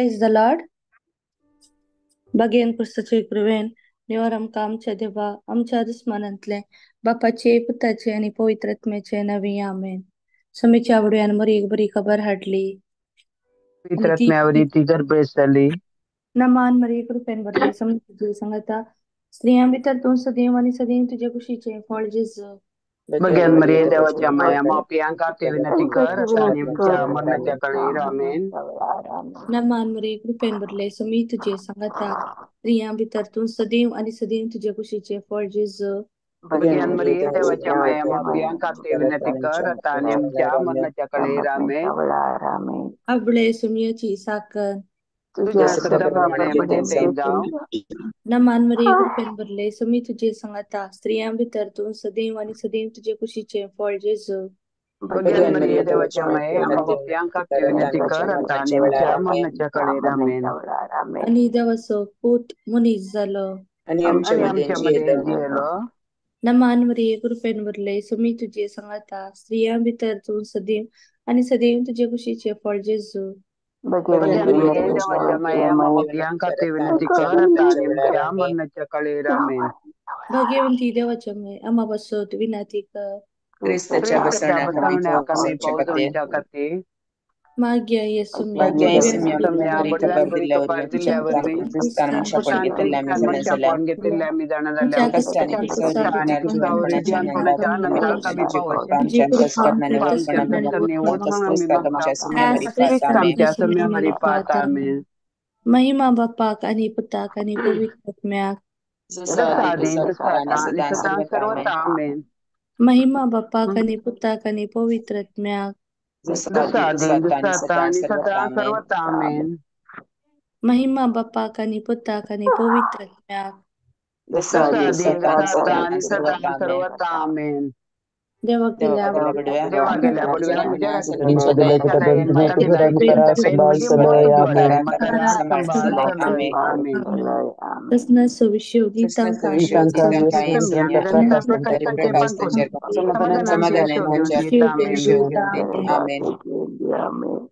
Praise the Lord. बागेन क्रिस्ताचे कृपेन निवार आमकां आमच्या देवा आमच्या दुस्मानांतले बापाचे पुताचे आनी पवित्र आत्म्याचे नवी आमेन. समीच्या आवडव्यान मरीक बरी खबर हाडली. पवित्र आत्म्यावरी ती गर्भेस्त जाली. नमान मरी कृपेन भरले समी तुजे सांगता स्त्रियां भितर तूं सदैव आनी सदैव तुजे कुशीचें फळ जेजू. भगवान मरिये देवाच्या माया मापयांक खातीर विनंती कर आता आनी आमच्या मरणाच्या कळीर आमेन. नमान मरिये कृपेन भरले समी तुजे सांगता स्त्रियां भितर तूं सदैव आनी सदैव तुजे कुशीचें फळ जेजू. भगवान मरिये देवाच्या माया मापयांक खातीर विनंती कर आता आनी आमच्या मरणाच्या कळीर आमेन. आवळे सुमयाची साकर तुझ्या शब्दाप्रमाणे म्हजें तें जावं. नमान मरिये कृपेन भरले समी तुजे सांगता स्त्रियां भितर तूं सदैव आनी सदैव तुजे कुशीचें फळ जेजू. भगवान मरिये देवाच्या माये आम्हा पाप्यांक खातीर विनंती कर आता आनी आमच्या मरणाच्या कळीर आमेन. आनी देवाचो पूत मनीस जालो आनी आमच्या आनी मदें आमच्या मदें जियेलो. जियेलो. नमान मरिये कृपेन भरले समी तुजे सांगता स्त्रियां भितर तूं सदैव आनी सदैव तुजे कुशीचें फळ जेजू. भगवान मरिये देवाच्या माये आम्हा पाप्यांक खातीर विनंती कर आता आनी आमच्या मरणाच्या कळीर आमेन. भाग्यवंती देवाच्या माये आम्हा पासत विनंती कर. क्रिस्ताच्या क्रिस्ताच्या बसवण्याक आमी बसवण्याक आमी पावोवच्या खातीर. पावोवच्या खातीर. माग्या येसुम्या मागीर येसुम्या येसुम्या बरी बडव्यान खबर बरी दिल्ल्या खबर वरवीं तुज्या दिल्ल्या पुतान वरवीं क्रिस्तान मनशापण पुतान घेतिल्लें आमी क्रिस्तान जाणा जाल्या. मनशापण घेतिल्लें आमी जाणा जाल्या. आमच्या कश्ट आनी आमच्या क्रिस्तावरी कश्ट आनी पुनर्जिवनपणाच्या क्रिस्तावरी आनंदाक जिवनपणाच्या आमी आनंदाक पावोवचे. आमी तुजी पावोवचे. कृपा तुजी आमच्या कृपा अंतस्करणान आमच्या निवळपण आमी अंतस्करणान मागता. निवळपण आमी क्रिस्ताक मागता. आमच्या सुम्या त्यास मरिपात. आमेन. क्रिस्ताच्या आमच्या सुम्या सुम्या मरिपात मरिपात आमेन. आमेन. महिमा बापाक आनी पुताक आनी पवित्र आत्म्याक. जसो जसो आदी आदी तसो तसो आता आनी आतां आनी सदां सदां सर्वथा आमेन. सर्वथा आमेन. महिमा बापाक आनी पुताक आनी पवित्र आत्म्याक. जसो जसो आदी आदी तसो आता तसो आनी आतां सदां आनी सर्वथा सदां आमेन. सर्वथा आमेन. महिमा बापाक आनी पुताक आनी पवित्र आत्म्याक. जसो जसो आदी आदी तसो आता तसो आनी आतां सदां आनी सदां सर्वथा आमेन. सर्वथा आमेन. देवा केल्या देवा गेल्या बडव्या देवा गेल्या बडव्या म्हज्या म्हज्या सर्गीच्या दयेन सर्गीच्या दयेन म्हाका दिलाय तुज्या कृपेन म्हजी मोट उजवाडाय म्हाका राख सांबाळ चलय आमेन. प्रश्न गीतांका गीतांका येसुम्या प्रकाश तांचेर समाधानान समाधानान तांचेर शेव घेवन शेव घेवन आमेन.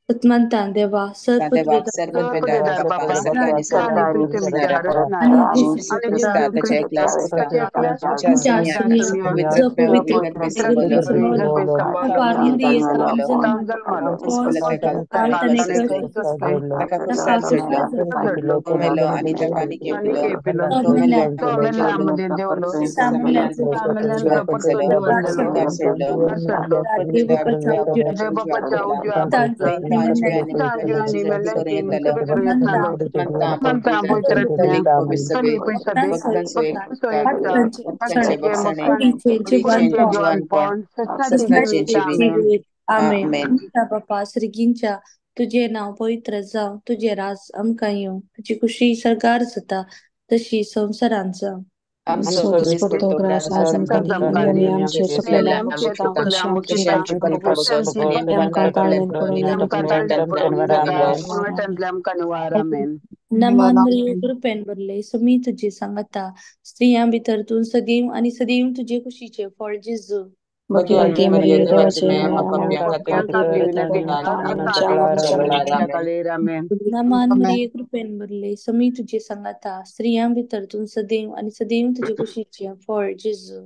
सत्मंतान देवा देवाक सर्वपदवीधर सर्वपदवीधर बापा बापा सर्ग आनी सर्ग सर्व आनी पृथ्वीच्या रचणारा रचणारा जेजू आनी क्रिस्ता जेजू ताच्या क्रिस्ता एकल्याच पुता ताच्या एकल्याच आमच्या आमच्या सुम्या सुम्या पवित्र जो आत्म्यावरवीं पवित्र गर्भे गर्भे संभवलो संभवलो गर्भे संभवलो उपार तावन मरियेक जल्मलो जन्मलो जन्मलो पोंस पिलात काल ताका ताणें कश्ट कश्ट सोंसले सोंसले ताका ताका क्रुसार क्रुसार चडलो चडलो चडलो तो मेलो आनी ताका आनी आनी केपिलो केपिलो तो तो मेल्या मेल्ल्या तो मदें मेल्ल्या देंवलो मदें देंवलो सामल्याचो सामल्यांचो जिवान परतून जालो जिवन जालो स्वर्गार चडलो स्वर्गार चडलो देव बापाच्या उजव्या देव बापाच्या उजव्या तांचे बसलो थंय तांचे आनी तांचे मेल्ल्यांची आनी जप्ती मेल्ल्यांची करूं येतालो निमती करूं येतालो म्हणता म्हणता पवित्र पवित्र आत्म्या आत्म्या कथोलीक पवित्र सभेक सभेक भक्तांचो भक्तांचो एकचार एकचार भक्तांचे भक्तांचे बसणे बसणे कुडीचें कुडीचें जिवानपण जिवानपण सस्नाचें सस्नाचें जिवीत जिवीत आमेन. जिवीत आमेन. आमेन. आमच्या बापा सर्गींच्या तुजें नांव पवित्र जावं तुजें राज आमकां येवं तुजी खुशी सर्गार जाता तशी संवसारांत जावं. आमचो आमचो दिसपट्टो दिसपट्टो ग्रास ग्रास आज आज आमकां आमकां दी दी आनी आनी आमचे आमचे चुकलेले चुकलेले आमकां आमकां मागता तशें आमची तशें आमची पालकां बगस आनी आमकां आमकां ताळ्यान ताळ्यान पडून पडून आमकां आमकां ताळ्यान पडून वाटेंतल्यान जाता निवार. वाटेंतल्यान आमकां निवार आमेन. नमान मरिये कृपेन भरले समी तुजे सांगता स्त्रियां भितर तूं सदैव आनी सदैव तुजे कुशीचें फळ जेजू. भगवंती भगवंती मरिये मरिये देवाचे देवाची माया माया पाप्यां आमकां खातीर खातीर विनंती कर आनी आता आमच्या आनी मरणाच्या आमच्या वेळार मरणाच्या आमेन. कळीर आमेन. नमान मरिये कृपेन भरले समी तुजे सांगता स्त्रियां भितर तूं सदैव आनी सदैव तुजे कुशीचें फळ जेजू.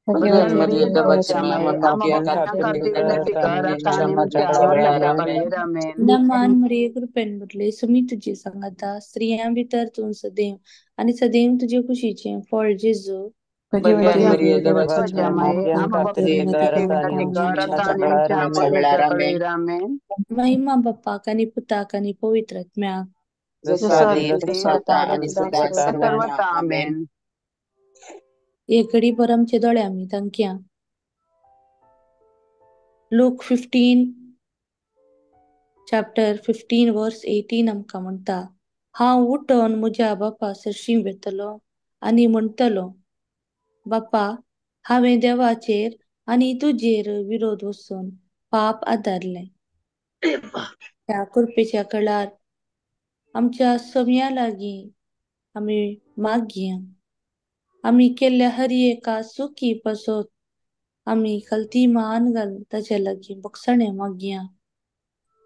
भगवान भगवंती मरिये मरिये देवाची देवाचे माया माया पाप्यां आमकां खातीर खातीर विनंती विनंती कर कर आनी आता आमच्या आनी आमच्या मरणाच्या वेळार मरणाच्या आमेन. कळीर आमेन. नमान मरिये कृपेन भरले समी तुजे सांगता स्त्रियां भितर तूं सदैव आनी सदैव तुजे कुशीचें फळ जेजू. भगवान भगवंती मरिये मरिये देवाची देवाचे देवाच्या माया माये आमकां आमकां खातीर खातीर विनंती विनंती कर कर आनी विनंती कर आमच्या आता आनी आमच्या आमच्या मरणाच्या वेळार मरणाच्या आमेन. कळीर आमेन. महिमा बापाक आनी पुताक आनी पवित्र आत्म्याक. जसो जसो आदी आदी तसो तसो आता आता आनी आनी सदां सदां सर्वथा सर्वथा आमेन. आमेन. एक घडी भर आमचे दोळे आमी तांकया. लूक 15 चॅप्टर 15 वर्स 18 आमकां म्हणटा हांव उठोन म्हज्या बापा सरशीं वेतलो आनी म्हणटलो बापा हांवें देवाचेर आनी तुजेर विरोध वचून पाप आदारलें. ह्या कृपेच्या कळार आमच्या सम्या लागीं आमी मागया. आमी केल्ल्या हर एका चुकी पासत आमी कलती मान घाल ताच्या लागीं बक्षाणें मागया.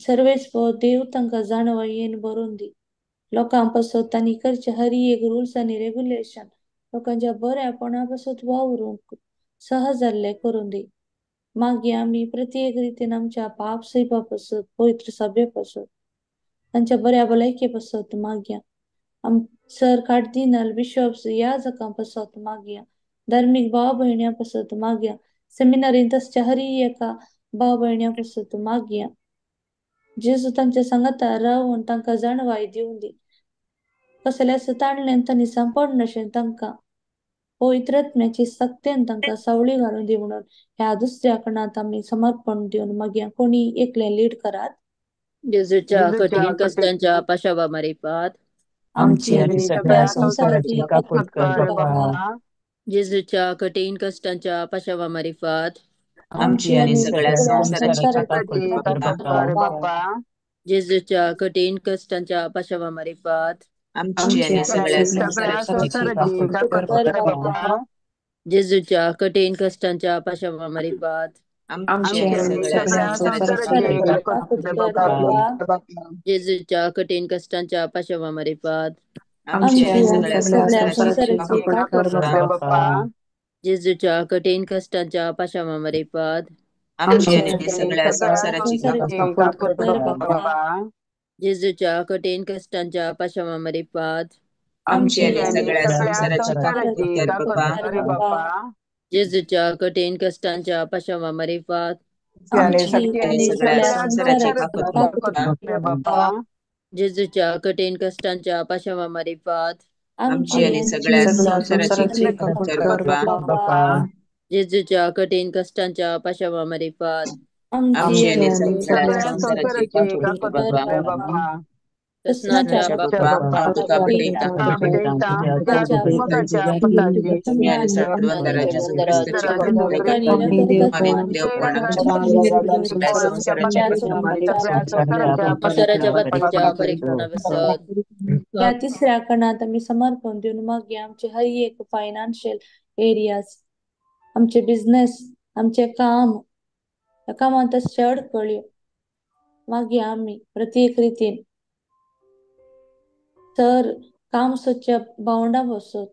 सर्वेस्पो देव तांकां जाणवायेन भरून दी. लोकां पासत तांणी करचे हर एक रुल्स आनी रेगुलेशन लोकांच्या बऱ्यापणा पासत वावरूंक सहज जाल्लें करून दी. मागीर आमी प्रत्येक रितीन आमच्या पाप सैबा पासत पवित्र सभे पासत तांच्या बऱ्या भलायके पासत मागया. आम सर कार्दिनल बिशॉप्स याजकां पासत मागया. धार्मीक भाव भयण्यां पासत मागया. सेमिनारींत आसच्या हर एका भाव भयण्यां पासत मागया. जेजू तांच्या सांगाता रावून तांकां जाणवाय दिवन दी. कसल्याच ताणल्यान तांणी सांपडनाशें तांकां पवित्र आत्म्याची सक्तेन तांकां सावळी घालून दी म्हणून ह्या दुसऱ्या कणांत आमी समर्पण दिवन मागया. कोणी एकलें लीड करात. जेजूच्या जेजूच्या कठीण कठीण कश्टांच्या पाशावा मारिफात. आमची आमची आनी आनी सगळ्या सगळ्या संवसाराची संवसाराची काकूत काकूत कर कर बापा. बापा. जेजूच्या कठीण कश्टांच्या पाशावा मारिफात. आमची आमची आनी आनी सगळ्या सगळ्या संवसाराची संवसाराची काकूत संवसाराची कर काकूत बापा. कर काकूत कर बापा. बापा. जेजूच्या कठीण कश्टांच्या पाशावा मारिफात. आमची आमची आनी आनी सगळ्या सगळ्या सगळ्या संवसाराची संवसाराची काकूत काकूत कर काकूत कर कर बापा. बापा. बापा. जेजूच्या कठीण कश्टांच्या पाशावा मारिफात. आमची आमची आनी आनी सगळ्या सगळ्या संवसाराची संवसाराची काकूत काकूत संवसाराची कर काकूत कर बापा. बापा. जेजूच्या कठीण कश्टांच्या पाशावा मारिफात. आमची आमची आनी आनी सगळ्या सगळ्या संवसाराची संवसाराची काकूत काकूत कर कर बापा. बापा. जेजूच्या कठीण कश्टांच्या पाशावा मारिफात. आमची आमची आनी आनी सगळ्या सगळ्या संवसाराची संवसाराची संवसाराची काकूत काकूत कर कर कर बापा. बापा. बापा. जेजूच्या कठीण कश्टांच्या पाशावा मारिफात. आमची आमची आनी आमची आनी आनी सगळ्या सगळ्या संवसाराची काकूत संवसाराची कर काकूत बापा. कर कर बापा. बापा. जेजूच्या कठीण कश्टांच्या पाशावा मारिफात. आमची आमची आनी आनी आनी सगळ्या सगळ्या सगळ्या संवसाराची संवसाराची काकूत संवसाराची कर काकूत काकूत बापा. कर कर बापा. बापा. जेजूच्या कठीण कश्टांच्या पाशावा मारिफात. आमची आमची आनी आनी सगळ्या संवसाराची सगळ्या काकूत कर काकूत कर बापा. बापा. जेजूच्या कठीण कश्टांच्या पाशावा मारिफात. आमची आमची आनी आनी सगळ्या सगळ्या संवसाराची संवसाराची काकूत काकूत कर कर बापा. कर बापा. बापा. प्रस्नाच्या प्रस्नाच्या बापा बापा, हांव तुका भेटयतां, हांव भेटयतां तुज्या मोगाच्या पुताची तुमी आनी सरवंदरा जेजू क्रिस्ताची देवपण आमच्या सगळ्या संवसाराच्या संवसाराच्या बाबतीच्या परीक्षणा बसत. ह्या तिसऱ्या कणांत आमी समर्पण दिवन मागीर आमचे हर एक फायनान्शियल एरियाज, आमचे बिजनेस, आमचे काम, ह्या कामांत आसच्यो अडकळ्यो मागीर आमी प्रत्येक रितीन तर काम सोदच्या भावंडां बसत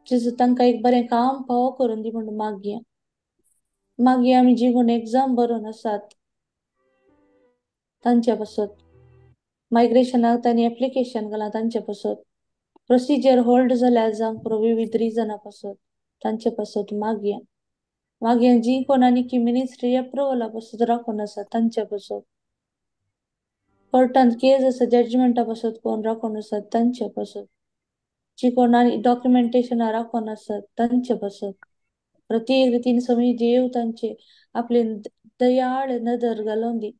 जेजू तांकां एक बरें काम फावो करून दी म्हणून मागया. मागीर आमी जी कोण एग्जाम बरोवन आसात तांच्या पासत, मायग्रेशनाक तांणी एप्लिकेशन घालां तांचे पासत, प्रोसिजर होल्ड जाल्यार जावंक पुरो विविध रिजनां पासत तांचे पासत मागया. मागीर जी कोण आनी की मिनिस्ट्री एप्रुवला पासत राखून आसा तांचे पासत, कोर्टांत केस आसा जजमेंटा पासत कोण राखून आसात तांचे पासत, जी कोण आनी डॉक्युमेंटेशनां राखून आसात तांचे पासत, प्रत्येक रितीन समी देव तांचे आपले दयाळ नदर घालून दी.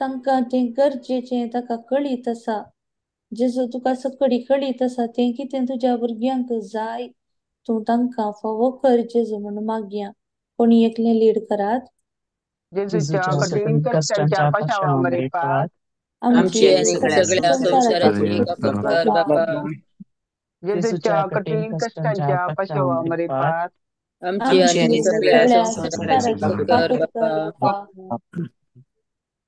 तांकां तें गरजेचें ताका कळीत आसा, जेजू तुका सकडी कळीत आसा तें कितें तुज्या भुरग्यांक जाय तूं तांकां फावो कर जेजू म्हणून मागया. कोणी एकलें लीड करात. जेजूच्या जेजूच्या कठीण कठीण कश्टांच्या कश्टांच्या पाशावा पाशावा मारिफात. मारिफात. आमची आमची आनी आनी सगळ्या सगळ्या सगळ्या संवसाराची संवसाराची संवसाराची काकूत काकूत कर कर बापा. बापा. जेजूच्या जेजूच्या कठीण कठीण कश्टांच्या कश्टांच्या पाशावा पाशावा मारिफात. मारिफात. आमची आमची आनी आनी सगळ्या सगळ्या संवसाराची संवसाराची काकूत काकूत कर काकूत बापा. कर बापा.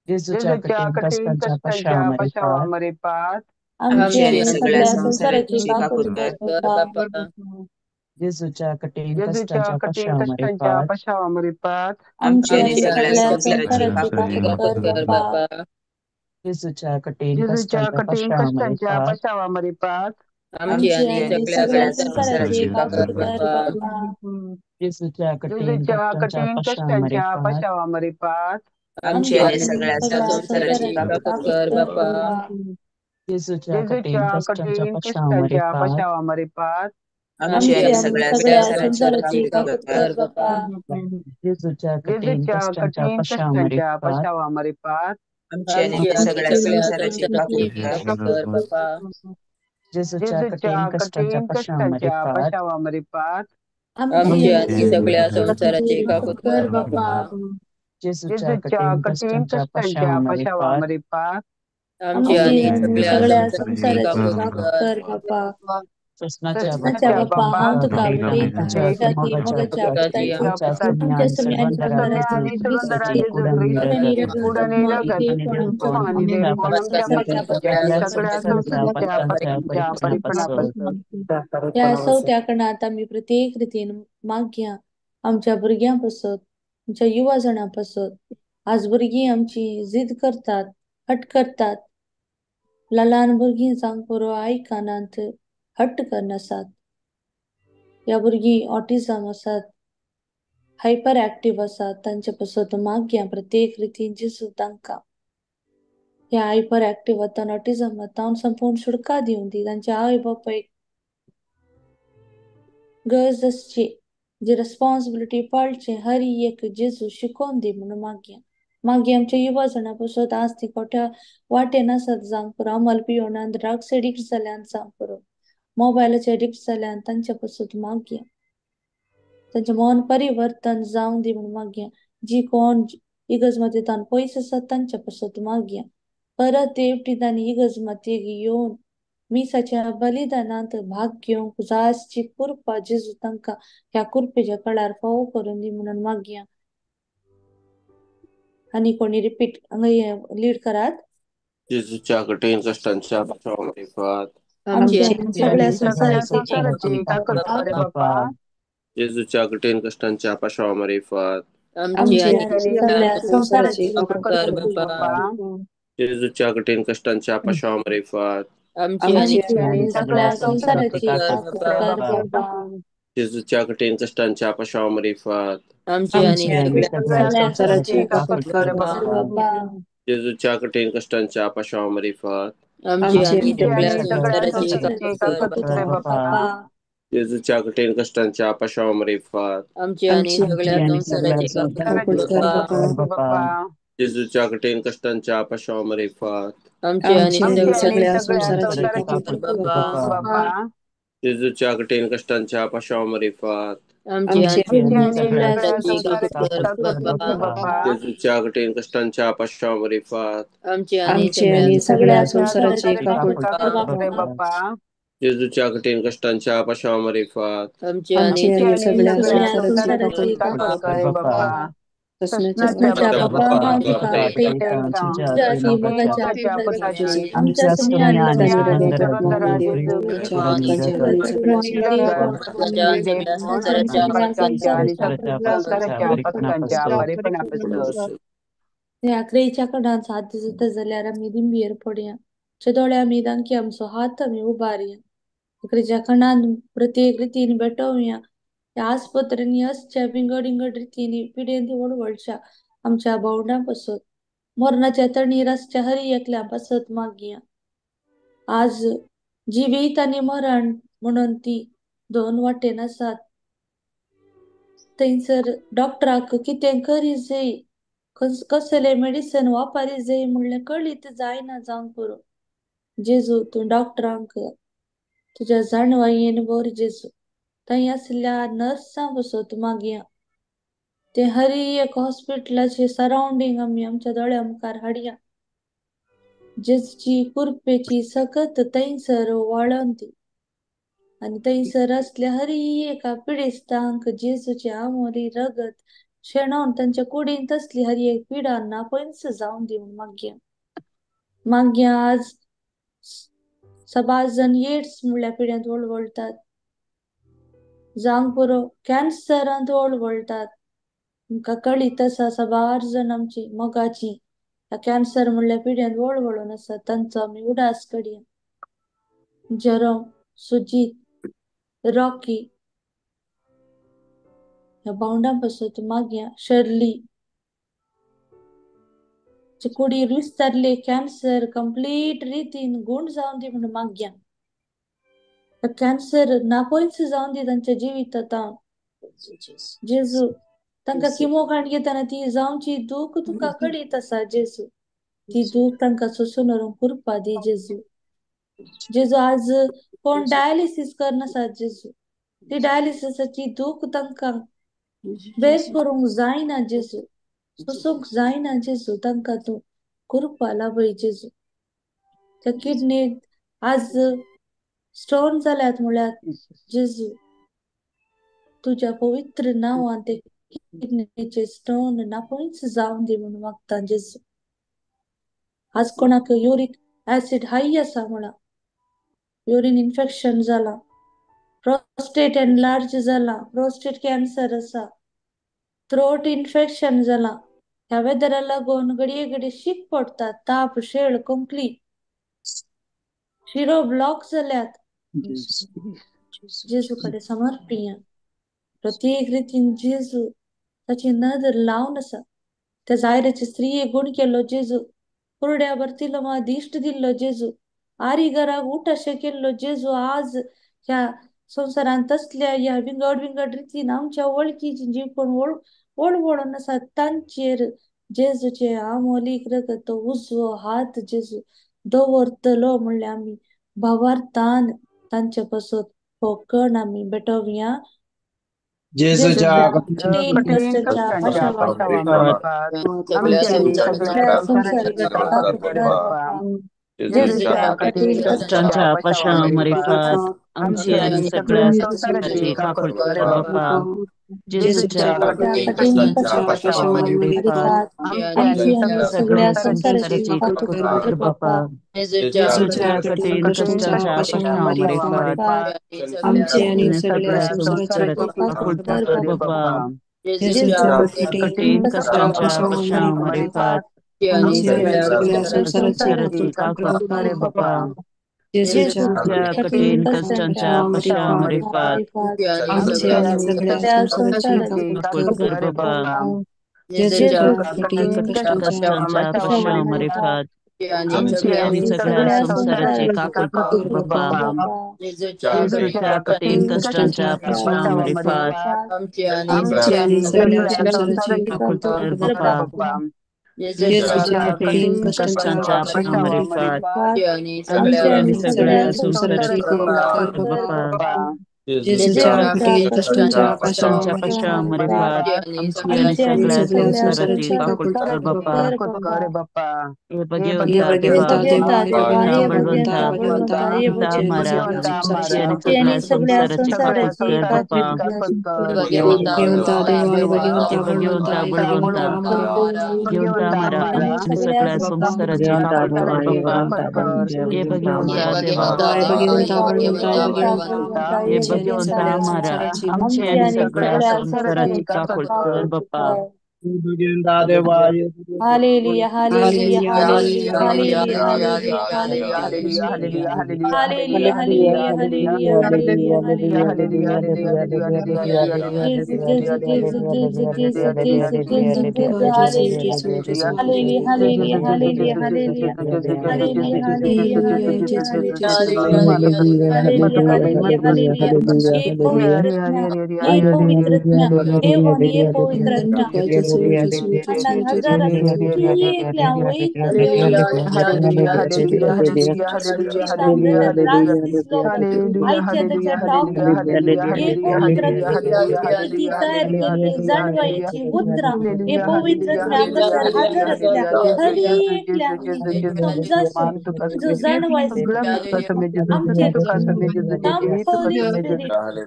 जेजूच्या जेजूच्या कठीण कठीण कश्टांच्या कश्टांच्या पाशावा पाशावा मारिफात. मारिफात. आमची आमची आमची आनी आनी आनी सगळ्या सगळ्या सगळ्या संवसाराची संवसाराची काकूत काकूत कर कर कर बापा. बापा. जेजूच्या कठीण जेजूच्या कश्टांच्या कठीण पाशावा कश्टांच्या मारिफात. पाशावा मारिफात. आमची आमची आनी आनी सगळ्या सगळ्या संवसाराची संवसाराची काकूत काकूत कर कर काकूत कर बापा. बापा. जेजूच्या कठीण जेजूच्या कश्टांच्या कठीण पाशावा कश्टांच्या मारिफात. पाशावा मारिफात. आमची आमची आनी आनी सगळ्या सगळ्या संवसाराची संवसाराची काकूत काकूत कर कर बापा. बापा. जेजूच्या कठीण जेजूच्या कश्टांच्या कठीण पाशावा कश्टांच्या मारिफात. पाशावा मारिफात. आमची आमची आनी आनी सगळ्या सगळ्या सगळ्या संवसाराची संवसाराची काकूत संवसाराची काकूत काकूत कर कर बापा. बापा. जेजूच्या कठीण जेजूच्या कश्टांच्या कठीण पाशावा कश्टांच्या मारिफात. पाशावा मारिफात. आमची आमची आनी आनी सगळ्या सगळ्या संवसाराची संवसाराची काकूत काकूत कर कर बापा. जेजूच्या कठीण जेजूच्या कश्टांच्या कठीण पाशावा कश्टांच्या मारिफात. पाशावा मारिफात. आमची आनी आमची आनी सगळ्या सगळ्या संवसाराची संवसाराची काकूत कर काकूत कर बापा. जेजूच्या कठीण जेजूच्या कश्टांच्या कठीण पाशावा कश्टांच्या मारिफात. पाशावा मारिफात. आमची आमची आनी आनी सगळ्या सगळ्या संवसाराची संवसाराची काकूत काकूत कर कर बापा. बापा. जेजूच्या जेजूच्या कठीण कठीण कश्टांच्या कश्टांच्या पाशावा पाशावा मारिफात. मारिफात. आमची आमची आनी आनी सगळ्या सगळ्या संवसाराची संवसाराची काकूत काकूत कर कर बापा. सस्नाच्या बापा हांव तुका भेटयतां तुज्या मोगाच्या पुताची आमच्या सगळ्या ह्या सवत्या कणांत आमी प्रत्येक रितीन मागया आमच्या भुरग्यां पासत, आमच्या युवा जाणां पासत. आज भुरगीं आमची जिद करतात, हट करतात. ल्हान भुरगीं जावंक पुरो आयकनात, हट्ट करनासात. ह्या भुरगीं ऑटिजम आसात, हायपर एक्टीव आसात, तांचे पासत मागया प्रत्येक रितीन जेजू तांकां ह्या हायपर एक्टीव आतां ऑटिजम आतां संपूर्ण सुटका दिवन दी. तांच्या आवय बापायक गरज आसची जी रेस्पॉन्सिबिलिटी पाळचे हर एक जेजू शिकोवन दी म्हणून मागया. मागीर आमच्या युवा जाणां पासत आज ती कोट्या वाटेन आसात जावंक पुरो, अमल पियोणान ड्रग्स एडिक्ट जाल्यान जावंक पुरो, मोबायलाचे एडिक्ट जाल्यान तांच्या पासत मागया. तांचें मन परिवर्तन जावं दी म्हणून मागया. जी कोण इगर्ज मातयेंत पयस आसात तांच्या पासत मागया. परत एकटी तांणी इगर्ज मातयेक येवन मिसाच्या बलिदानांत भाग घेवंक जाय आसची कृपा जेजू तांकां ह्या कृपेच्या कळार फावो करून दी म्हणून मागया. आनी कोणी रिपीट हांगा लीड करात. जेजूच्या कठीण कश्टांच्या मारिफात. आमच्या सगळ्या संवसाराची जेजूच्या कठीण कश्टांच्या पाशावा मारिफात. आमची सगळ्या संवसाराची जेजूच्या कठीण कश्टांच्या पाशावा मारिफात. आमची सगळ्या संवसाराची जेजूच्या कठीण कश्टांच्या पाशावा मारिफात. आमची सगळ्या संवसाराची जेजूच्या कठीण कश्टांच्या पाशावा मारिफात. आमची सगळ्या संवसाराची जेजूच्या कठीण कश्टांच्या पाशावा मारिफात. आमची आणि सगळ्या संवसाराची जेजूच्या कठीण कश्टांच्या पाशावा मारिफात. आमची आणि सगळ्या संवसाराची जेजूच्या कठीण कश्टांच्या पाशावा मारिफात. आमची आणि सगळ्या जेजूच्या कठीण कश्टांच्या पाशावा मारिफात. आमची आणि सगळ्या संवसाराची जेजूच्या कठीण कश्टांच्या पाशावा मारिफात. आमची आणि सगळ्या संवसाराची अकराईच्या कडान साथ जाता जाल्यार आमी दिंबीर पडया, दोळे आमी दांकी आमचो हात आमी उबारया, अकराईच्या खणान प्रत्येक रितीन भेटोवया. ह्या आस्पत्रेंनी असच्या विंगड विंगड रितींनी पिडेन वळवळच्या आमच्या भावंडां पासत, मरणाच्या तणीर आसच्या हरी एकल्या पासत मागया. आज जिवीत आनी मरण म्हणून ती दोन वाटेन आसात. थंयसर डॉक्टराक कितें करी जाय, कसलें मेडिसन वापरी जाय म्हणलें कळीत जायना जावंक पुरो. जेजू तूं डॉक्टरांक तुज्या जाणवायेन भर जेजू. थंय आसल्या नर्सां पासत मागया. ते हरी एक हॉस्पिटलाचे सरावंडींग आमी आमच्या दोळ्या मुखार हाडया. जेजूची कृपेची सकत थंयसर वाळोन दी आनी थंयसर आसल्या हरी एका पिडेस्तांक जेजूचे आमोरी रगत शेणोवन तांच्या कुडींत तसली हरी एक पिडा नापयस जावन दी म्हूण मागया. मागया आज सबार जण एड्स म्हणल्या पिड्यांत वळवळटात, जावंक पुरो कॅन्सरांत वळवळटात. आमकां कळीत आसा साबार जण आमची मोगाची ह्या कॅन्सर म्हणल्या पिड्यांत वळवळून आसा, तांचो आमी उडास कडया. जेरोम, सुजीत, रॉकी ह्या भावंडां पासत मागया. शर्ली कुडीर विस्तारले कॅन्सर कंप्लीट रितीन गूण जावन दी म्हणून मागया. कॅन्सर नापयस जावन दी तांच्या जिवितांत. जेजू तांकां किमो काण घेतना ती जावची दूख तुका कळीत आसा जेजू, ती दूख तांकां सोसून व्हरूंक कृपा दी जेजू. जेजू आज कोण डायलिसीस करनासात जेजू, ती डायलिसिसाची दूख तांकां बेर करूंक जायना जेजू, सोसूंक जायना जेजू, तांकां तूं कृपा लाभय जेजू. त्या किडनीत आज स्टोन जाल्यात म्हळ्यार जेजू तुज्या पवित्र नांवान ते किडनीचे स्टोन नापयच जावन दी म्हणून मागता जेजू. आज कोणाक युरीक ऍसिड हाय आसा म्हणा, युरीन इन्फेक्शन जाला, प्रोस्टेट एनलार्ज जाला, प्रोस्टेट कॅन्सर आसा, थ्रोट इन्फेक्शन जाला, ह्या वेदरा लागून घडये घडये शीक पडटा, ताप, शेळ, खोंकली, शिरो ब्लॉक जाल्यात. जेजू कडेन समर्पिया. प्रत्येक रितीन जेजू ताची नदर लावन आसा. त्या जायराचे स्त्रिये गुण केल्लो जेजू, कुरड्या भरतिलो मा दिश्ट दिल्लो जेजू, आरी घराक उठ अशें केल्लो जेजू आज ह्या संवसारांत तसल्या ह्या विंगड विंगड रितीन आमच्या वळखीची जी कोण वळवळून आसा तांचेर जेजूचे आमोलीक रगत तो उजवो हात जेजू दवरतलो म्हणल्यार आमी भावार्थान तांचे पासत हो कण आमी भेटोवया. जेजूच्या कठीण कश्टांच्या पाशावाक सगळ्या संसाराची जेजूच्या कठीण कश्टांच्या पाशामारिफात आमची आनी सगळ्या संवसाराची काकूट कर बापा. जेजूच्या कठीण कश्टांच्या कश्टांच्या पाशामारिफात आमची आनी सगळ्या सगळ्या संवसाराची संवसाराची काकूट काकूट कर कर बापा. बापा. जेजूच्या कठीण कश्टांच्या पाशामारिफात आमची आनी आनी सगळ्या सगळ्या संवसाराची संवसाराची काकूट काकूट कर कर बापा. बापा. जेजूच्या कठीण कठीण कश्टांच्या कश्टांच्या पाशामारिफात आमची आनी सगळ्या संवसाराची संवसाराची काकूट काकूट कर कर बापा. बापा. जेजूच्या जेजूच्या कठीण कश्टांच्या पाशामारिफात आमची आनी सगळ्या संवसाराची काकूट काकूट कर कर बापा. जेजूच्या कठीण कश्टांच्या कश्टांच्या पाशामारिफात आमची आनी सगळ्या संवसाराची काकूट कर बापा. जेजूच्या कठीण कश्टांच्या पाशामारिफात आमची आनी सगळ्या संवसाराची काकूट कर बापा. जेजूच्या कठीण कठीण कश्टांच्या कश्टांच्या पाशामारिफात आमची आमची आनी आनी सगळ्या सगळ्या संवसाराची संवसाराची काकूट काकूट कर कर बापा. बापा. जेजूच्या कठीण कश्टांच्या कश्टांच्या पाशामारिफात आमची आनी आमची आनी सगळ्या सगळ्या संवसाराची संवसाराची काकूट काकूट कर कर बापा. बापा. हे हे भगवंता देवा, भगवंता देवा, हे हे भगवंता बळवंता, बळवंता, हे आमची आनी मारा, सगळ्या आमची संवसाराची आनी आमची आनी सगळ्या सगळ्या संवसाराची काकूट संवसाराची कर बापा. भगवंता देवा, हे हे भगवंता भगवंता बळवंता, हे बळवंता, भगवंता आम्हाला भगवंता मारा, आमची आनी सगळ्या संवसाराची काकूट कर बापा. हे भगवंता देवा, हे भगवंता बळवंता, हे भगवंता हे आमची आनी भगवंता सगळ्या मारा, संवसाराची आमची आमची आनी आनी सगळ्या सगळ्या संवसाराची संवसाराची काकूट कर बापा. भगवंता देवा. Hallelujah hallelujah hallelujah hallelujah hallelujah hallelujah hallelujah hallelujah hallelujah hallelujah hallelujah hallelujah. जेजू जेजू जेजू जेजू जेजू जेजू जेजू जेजू hallelujah hallelujah hallelujah hallelujah hallelujah hallelujah hallelujah hallelujah hallelujah hallelujah hallelujah hallelujah. हे पवित्र आत्म्या, हे पवित्र आत्म्या, देवान हे पवित्र आत्म्या अण्णाक हजारांनी एकल्या वयता देवा ब्रदर फ्रांसीस लोबो आयच्या ताच्या डॉक्टर हे पवित्र आत्म्या ती तयार केल्ली जाणवायेची उतरां हे पवित्र आत्म्या हांगासर हाजर आसल्या हर एकल्याक ती समजाशे तुजो जाणवाय आमचेर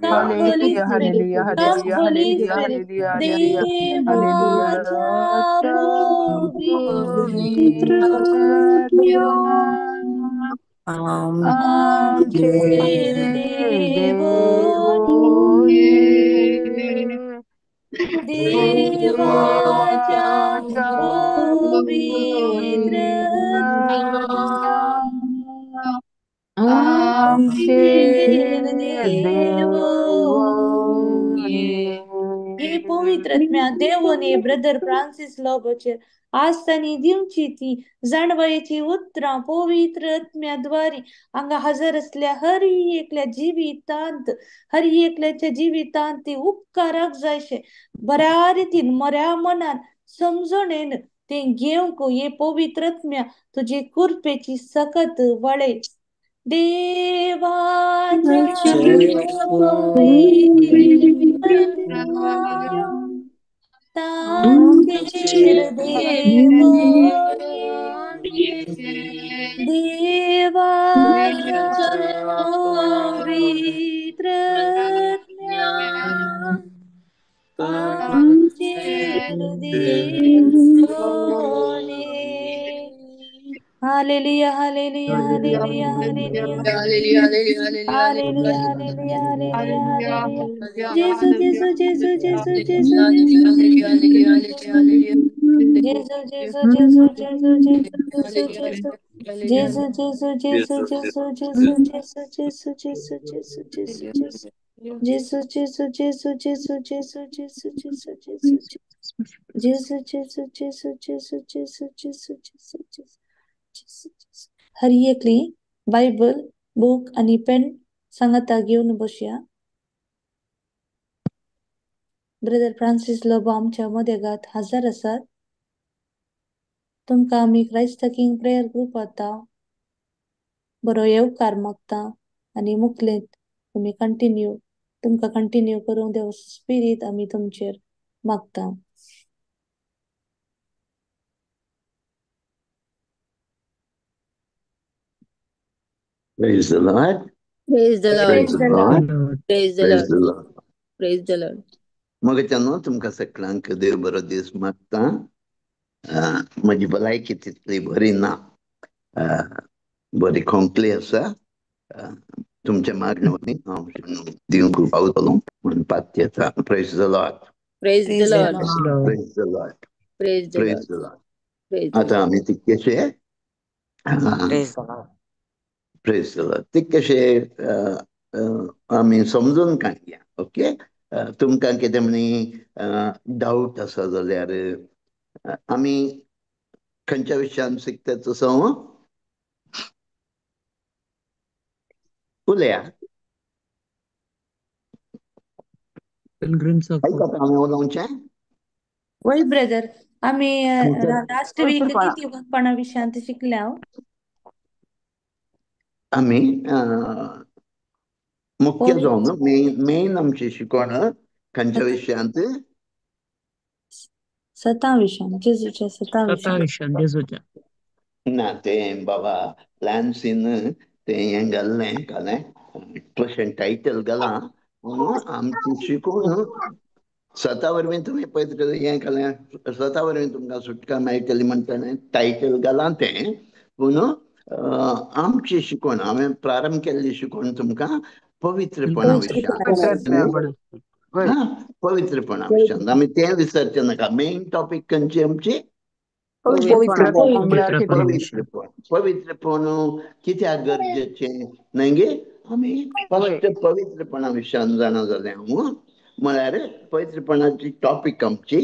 Come Holy Spirit, come Holy Spirit, come Holy Spirit, देवाच्या पवित्र आमचेर देवोनी, देवाच्या पवित्र आमचेर देवोनी. हे पवित्र आत्म्या देवोनी ब्रदर फ्रांसीस लोबोचेर आज तांणी दिवची ती जाणवायेची उतरां पवित्र आत्म्याद्वारे हांगा हजर आसल्या हर एकल्या जिवितांत, हर एकल्याच्या जिवितांत ती उपकाराक जायशे बऱ्या रितीन बऱ्या मनान समजणेन तें घेवंक हे पवित्र आत्म्या तुजी कृपेची सकत वळय. देवाच्या पवित्र तांचेर देवोनी, देवाच्या दिसोने. Hallelujah, hallelujah, hallelujah, hallelujah. Hallelujah, hallelujah, hallelujah, hallelujah, hallelujah, hallelujah, hallelujah. Hallelujah, Gesù, Gesù, Gesù, Gesù, Gesù, hallelujah, Gesù, hallelujah, hallelujah, Gesù, Gesù, Gesù, Gesù, Gesù, Gesù, Gesù. Gesù, Gesù, Gesù, Gesù, Gesù, Gesù, Gesù, Gesù, Gesù, Gesù, Gesù. Gesù, Gesù, Gesù, Gesù, Gesù, Gesù, Gesù, Gesù, Gesù, Gesù, Gesù, Gesù, Gesù, Gesù, Gesù, Gesù, Gesù, Gesù. हर एकली Bible book आनी pen सांगाता घेवन बसया. Brother Francis Lobo आमच्या मदेगात हजर आसात. तुमकां आमी क्रायस्त किंग प्रेयर ग्रुप आता बरो येवकार मागता आनी मुखलेंत तुमी कंटिन्यू तुमकां कंटिन्यू करूंक देव स्पिरीत आमी तुमचेर मागता. Praise the Lord. Praise the Lord. Praise the Lord. Praise the Praise Lord. the Lord. Praise the Lord. मगच्यानो तुमकां सगळ्यांक देव बरो दीस मागता. म्हजी भलायकी तितली बरी ना, बरी खोंकली आसा. तुमच्या मागणे वरवीं हांव दिवंक पावतलो म्हणून पातयेता. Praise the Lord. Praise the Lord. Praise the Lord. Praise the Praise Lord. The Lord. Praise the आतां Lord. आमी तितकेशे Praise the Lord. Praise the Lord. तितकेशे आमी समजून काडया. ओके, तुमकां कितें म्हणी डावट आसा जाल्यार आमी खंयच्या विशयान शिकता तसो उलया. Pilgrims of Hope. आयकता हांवें उलोवचें? वय ब्रदर, आमी लास्ट वीक पवित्रपणा. किती विशयांत शिकल्या. आमी मुख्य जावन मेन मेन आमची शिकवण खंयच्या विशयांत? सतां विशयान, जेजूच्या सतां सता विशयान. विशयान जेजूच्या. ना तें बाबा लॅन्सीन तें हें घाल्लें घालें क्वेशन टायटल घालां पूण आमची शिकवण स्वता वरवीं तुमी पळयत हें घालें, स्वता वरवीं तुमकां सुटका मेळटली म्हणटा टायटल घालां तें. पूण आमची शिकवण हांवें प्रारंभ केल्ली शिकवण तुमकां पवित्रपणा विशयांत. पवित्रपणा. वय. हा, पवित्रपणा विशयांत आमी तें विसरचें नाका. मेन टॉपीक खंयची आमची? पवित्रपणा म्हळ्यार कितें? पवित्रपणा विशयान. पवित्रपण. पवित्रपण कित्याक गरजेचें न्हय गे? आमी वय. फस्ट पवित्रपणा विशयान जाणा जालें हांव. म्हळ्यार पवित्रपणाची टॉपीक आमची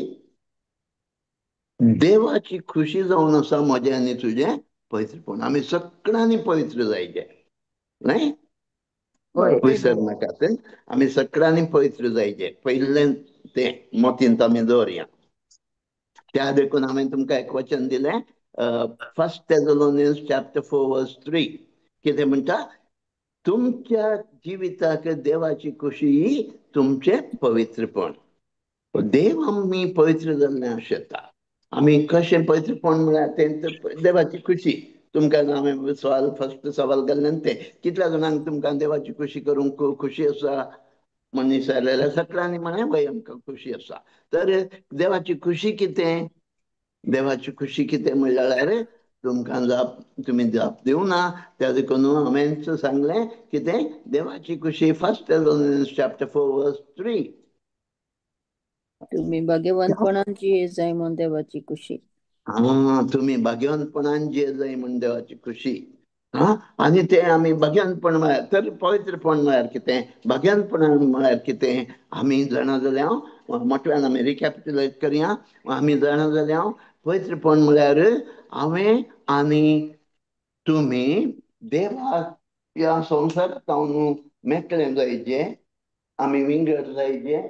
देवाची खुशी जावन आसा म्हजें आनी तुजें पवित्रपण. आमी सगळ्यांनी पवित्र जायचे न्हय? वय. विसर नाकात, आमी सगळ्यांनी पवित्र जायचे. पयलें तें मतींत आमी दवरया. त्या देखून हांवें तुमकां एक वचन दिलें, फर्स्ट Thessalonians chapter 4 verse 3. कितें म्हणटा? तुमच्या जिविताक देवाची खुशी ही तुमचें पवित्रपण. देव आमी पवित्र जाल्लें आशेता. आमी कशें पवित्रपण म्हळ्यार तें देवाची खुशी. तुमकां हांवें सवाल फर्स्ट सवाल घाल्लें तें, कितल्या जाणांक तुमकां देवाची खुशी करूंक खुशी आसा म्हण विचारलें, सगळ्यांनी म्हळें वय आमकां खुशी आसा. तर देवाची खुशी कितें? देवाची खुशी कितें म्हणल्यार तुमकां जाप तुमी जाप दिवना. त्या देखून हांवें सांगलें कितें देवाची खुशी फर्स्ट Thessalonians chapter 4 verse 3. तुम्ही भाग्यवानपणान जिये जाय म्हूण देवाची खुशी. हा, तुमी भाग्यवानपणान जिये जाय म्हूण देवाची खुशी. हा, आनी तें आमी भाग्यवानपण म्हळ्यार तर पवित्रपण म्हळ्यार कितें? भाग्यवानपणान म्हळ्यार कितें? आमी जाणा जाल्या मोठ्यान आमी रिकॅपिट्युलेट करया. आमी जाणा जाल्या पवित्रपण म्हळ्यार हांवें आनी तुमी देवाक ह्या संवसारांत जावन मेकळें जायचें, आमी विंगड जायचें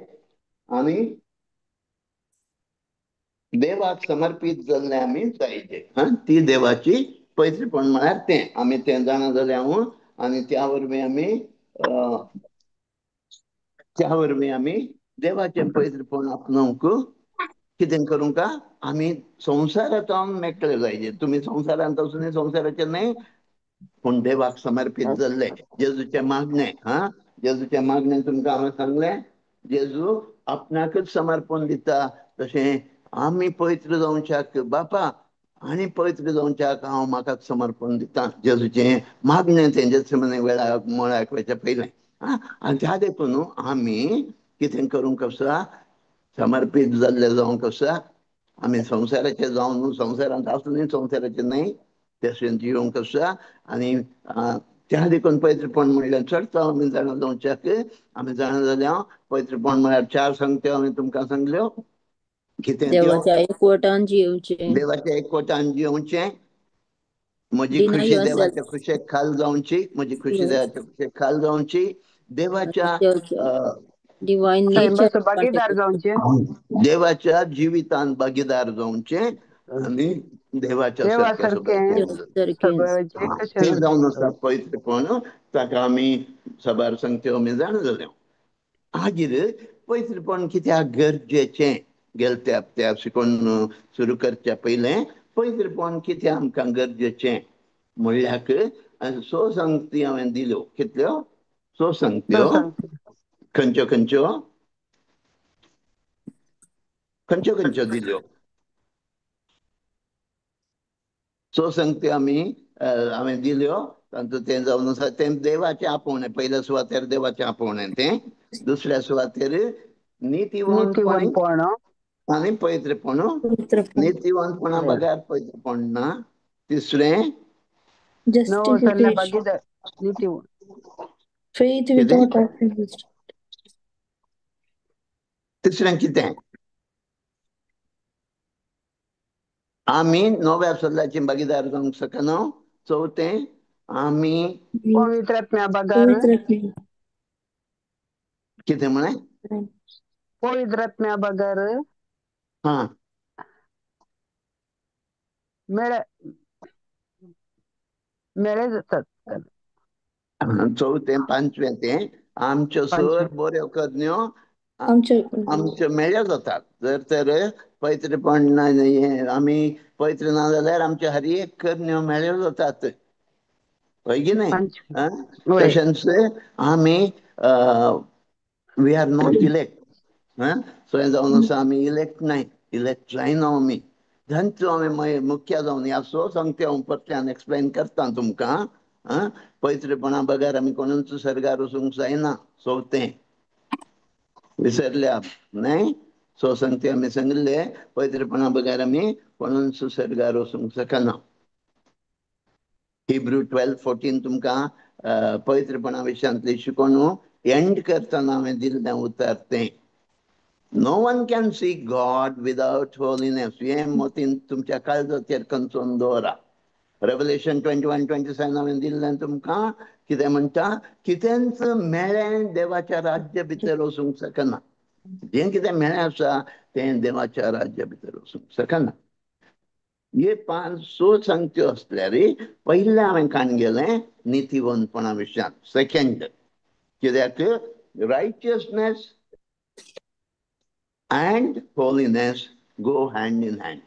आनी देवाक समर्पीत जाल्लें आमी जायचें. हा, ती देवाची पवित्रपण म्हळ्यार तें आमी तें जाणा जाल्या आनी त्या वरवीं आमी त्या वरवीं आमी देवाचें पवित्रपण आपणावंक कितें करूंक आमी संवसारांत मेकळे जायचे. तुमी संवसारांत वचून संवसाराचें न्हय पूण देवाक समर्पीत जाल्ले. जेजूचें मागणें, हा, जेजूचें मागणें तुमकां हांवें सांगलें, जेजू आपणाकच समर्पण दिता. तशें आमी पवित्र जावच्याक बापा आनी पवित्र जावच्याक हांव म्हाका समर्पण दिता जेजूचें मागणें तें जेत्सेमनी वेळाक मळाक वयच्या पयलें. आनी त्या देखून आमी कितें करूंक आसा, समर्पीत जाल्ले जावंक आसा. आमी संवसाराचे जावन संवसारांत आसूनय संवसाराचे न्हय तशें जिवंक आसा. आनी त्या देखून पवित्रपण म्हणल्यार चडता आमी जाणा जावच्याक आमी जाणा जाल्या पवित्रपण म्हळ्यार चार सांगत्यो हांवें तुमकां सांगल्यो. कितें त्यो? देवाच्या एकवटान जिवचें, देवाच्या एकवटान जिवचें, म्हजी खुशी देवाच्या खुशेक खाल जावची, म्हजी खुशी देवाच्या खुशेक खाल जावची, देवाच्या डिवायन नेचर भागीदार जावचें, देवाच्या जिवितान भागीदार जावचें आनी देवाच्या सारकें तें जावन आसा पवित्रपण. ताका आमी साबार सांगत्यो आमी जाणा जाल्यो. मागीर पवित्रपण कित्याक गरजेचें, गेले त्या त्या शिकोवन सुरू करच्या पयलें पवित्रपण कित्याक आमकां गरजेचें म्हणल्याक सो सांगती हांवें दिल्यो. कितल्यो? सो सांगत्यो. खंयच्यो खंयच्यो खंयच्यो खंयच्यो दिल्यो? सो सांगत्यो आमी हांवें दिल्यो. तातूंत तें जावन आसा तें देवाचें आपोवणें. पयल्या सुवातेर देवाचें आपोवणें तें, दुसऱ्या सुवातेर नितीवंतपण आनी पवित्रपण, नितीवंतपणा बगैर पवित्रपण ना. तिसरें तिसरें कितें? आमी नव्या सल्ल्याची भागीदार जावंक शकना. चवथें आमी पवित्रात्म्या बगर कितें म्हळें? पवित्रात्म्या बगर हा मेळे मेळे जातात. चवथें पांचवें तें आमच्यो सर बऱ्यो करण्यो आमच्यो मेळ्यो जातात. जर तर पवित्रपण ना, आमी पवित्र ना जाल्यार आमच्यो हर एक करण्यो मेळ्यो जातात, हय की न्हय? तशेंच आमी we are not elect. So हें जावन आसा आमी इलेक्ट न्हय, इलेक्ट जायना आमी. जांचो आमी मागीर मुख्य जावन ह्या सो सांगते हांव परत्यान एक्सप्लेन करता तुमकां. पवित्रपणा बगैर आमी कोणूच सर्गार वचूंक जायना. चवथें विसरल्या न्हय? सो सांगते आमी सांगिल्ले पवित्रपणा बगैर आमी कोणूच सर्गार वचूंक शकना. हिब्रू 12:14 तुमकां पवित्रपणा विशयांतली शिकोवन एंड करतना हांवें दिल्लें उतर तें. No one can see God without holiness. हें मतीन तुमच्या काळजाचेर कंचोवन दवरा. रेवलेशन 21:27 हांवें दिल्लें तुमकां. कितें म्हणटा? कितेंच मेळ्ळें देवाच्या राज्य भितर वचूंक शकना. जें कितें मेळ्ळें आसा तें देवाच्या राज्य भितर वचूंक शकना. हे पांच सो सांगत्यो आसल्यार पयलें हांवें काण गेलें नितीवंतपणा विशयांत. सेकंड कित्याक righteousness and holiness go hand in hand.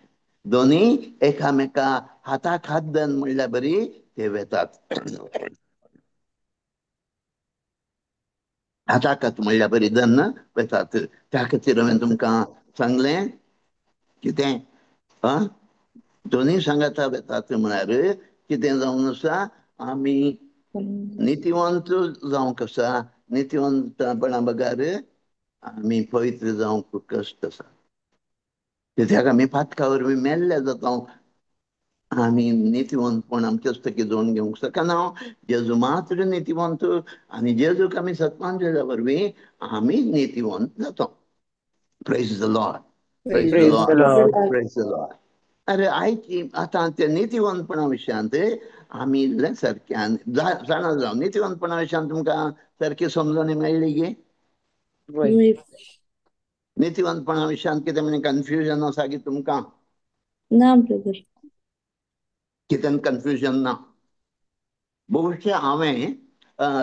दोन्ही एकामेका हाताक हात धरून म्हणल्यार बरी ते वेतात. हाताक हात म्हणल्यार बरी धरून वेतात. त्या खातीर हांवें तुमकां सांगलें कितें? दोन्ही सांगाता वेतात म्हळ्यार कितें जावन आसा, आमी नितीवंत जावंक आसा. नितीवंतपणा बगर आमी पवित्र जावंक कश्ट आसा. कित्याक आमी पातका वरवीं मेल्ले जाता. आमी नितीवंतपण आमचे हस्तकी जोडून घेवंक शकना. जेजू मात्र नितीवंत आनी जेजूक आमी सत्मान दिल्या वरवीं आमी नितीवंत जाता. Praise the Lord, praise the Lord, praise the Lord. अरे आयची आतां त्या नितीवंतपणा विशयांत आमी इल्लें सारकें जाणा जावं. नितीवंतपणा विशयांत तुमकां सारकी समजणी मेळ्ळी गे? नितीवंतपणा विशयांत कितें म्हणजे कन्फ्युजन आसा की तुमकां? ना ब्रदर, कितें कन्फ्युजन ना. बहुशा हांवें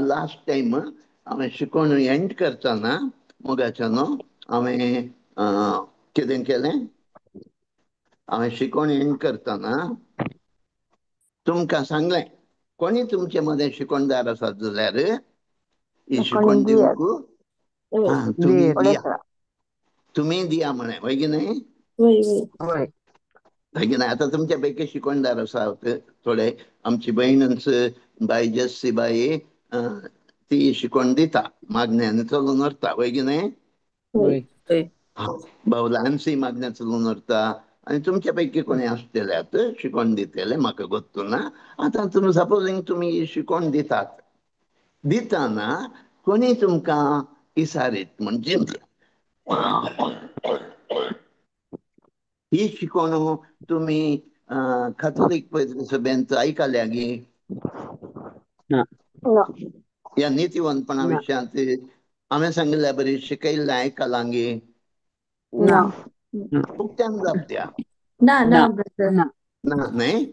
लास्ट टायम हांवें शिकोवन एंड करतना मोगाच्या न्हू हांवें कितें केलें, हांवें शिकोवन एंड करतना तुमकां सांगलें कोणी तुमचे मदें शिकोणदार आसात जाल्यार ही शिकोण दिवंक तुमी दिया, तुमी दिया म्हळें, हय की न्हय? वय वय. वय. की नाही? आता तुमच्यापैकी शिकवणदार असा थोडे आमची बहीणच बाई जस्सी बाई ती शिकवण दिता, मागण्याने चलून व्हरता, वय की नाही? वय. भाऊ ल्हानशी मागण्या चलून व्हरता आनी तुमच्या पैकी कोणी आसतले शिकवण दितले म्हाका गोत्तू ना. आतां तुमी सपोजींग तुमी शिकवण दितात, दितना कोणी तुमकां इसारीत म्हणजे ही शिकवण तुमी काथोलीक सभेंत आयकल्या गी? ह्या नितीवंतपणा विशयांत हांवें सांगिल्ल्या बरी शिकयल्लें आयकलां गी? उक्त्यान जाप द्या. ना ना ना न्हय.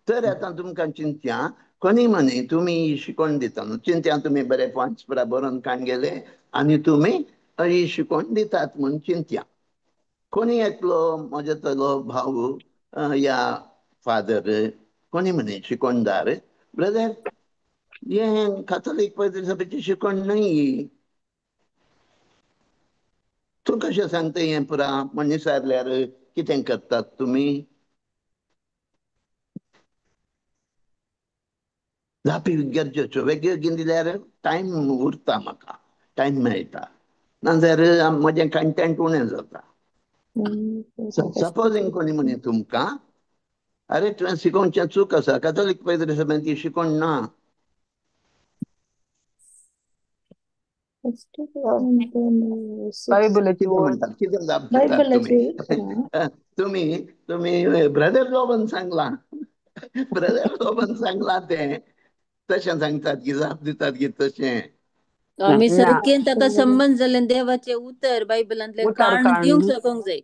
तर आतां तुमकां चिंत्या कोणी म्हणे तुमी शिकवण दिता न्हू, चिंत्या तुमी बरे पॉयंट्स पुरा बरोवन काण गेले आनी तुमी ही शिकवण दितात म्हूण चिंत्या. कोणी एकलो म्हजो तलो भाऊ या फादर कोणी म्हणे शिकवणदार, ब्रदर हें काथोलीक पयली सभेची शिकवण न्हय, तूं कशें सांगता हें पुरा म्हण विचारल्यार कितें करतात तुमी? जापी गरजेच्यो वेगवेगळी दिल्यार टायम उरता, म्हाका टायम मेळटा, नाजाल्यार म्हजें कंटेंट उणें जाता. सपोजींग कोणी म्हणे तुमकां, अरे तुवें शिकोवचें चूक आसा, काथोलीक पयली सभेंत ती शिकोवण ना. कितें जाप दितात तुमी? तुमी तुमी ब्रदर लोबन सांगलां, ब्रदर लोबन सांगलां तें तशें सांगतात की जाप दितात की तशें? आमी सारकें ताका संबंद जाल्लें देवाचें उतर बायबलांतलें काण दिवंक शकूंक जाय.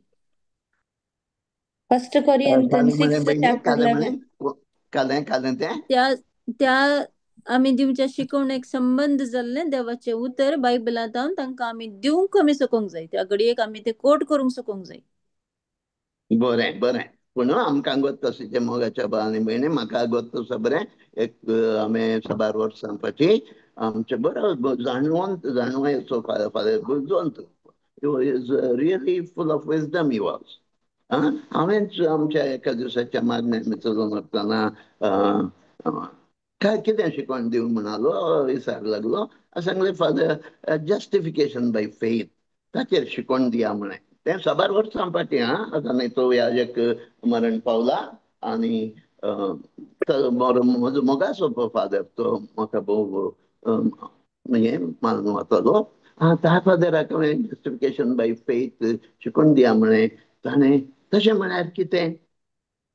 First कोरिंथियन्स 6 chapter 11. कालें कालें तें त्या त्या आमी दिवच्या शिकवणेक संबंद जाल्लें देवाचें उतर बायबलांत तांकां आमी दिवंक आमी शकूंक जाय, त्या घडयेक आमी ते कोट करूंक शकूंक जाय. बरें बरें. पूण आमकां गोत्त तशें मोगाच्या भाव आनी भयणी, म्हाका गोत्त तसो बरें एक आमी साबार वर्सां फाटीं आमचे बरो जाणवंत जाणवायचो father बुजवंत, is really full of wisdom he was. हांवेंच आमच्या एका दिवसाच्या मागण्या चलोवन वतना काय कितें शिकवण दिवं म्हणालो, विचार लागलो, सांगलें फादर जस्टिफिकेशन बाय फेथ ताचेर शिकवण दिया म्हळें. तें साबार वर्सां फाटीं आं, आतां न्हय तो याजक मरण पावला आनी म्हजो मोगाचो फादर तो म्हाका भोव हें मानून वतालो. आं, त्या फादराक हांवें जस्टिफिकेशन बाय फेथ शिकवण दिया म्हळें. ताणें तशें म्हळ्यार कितें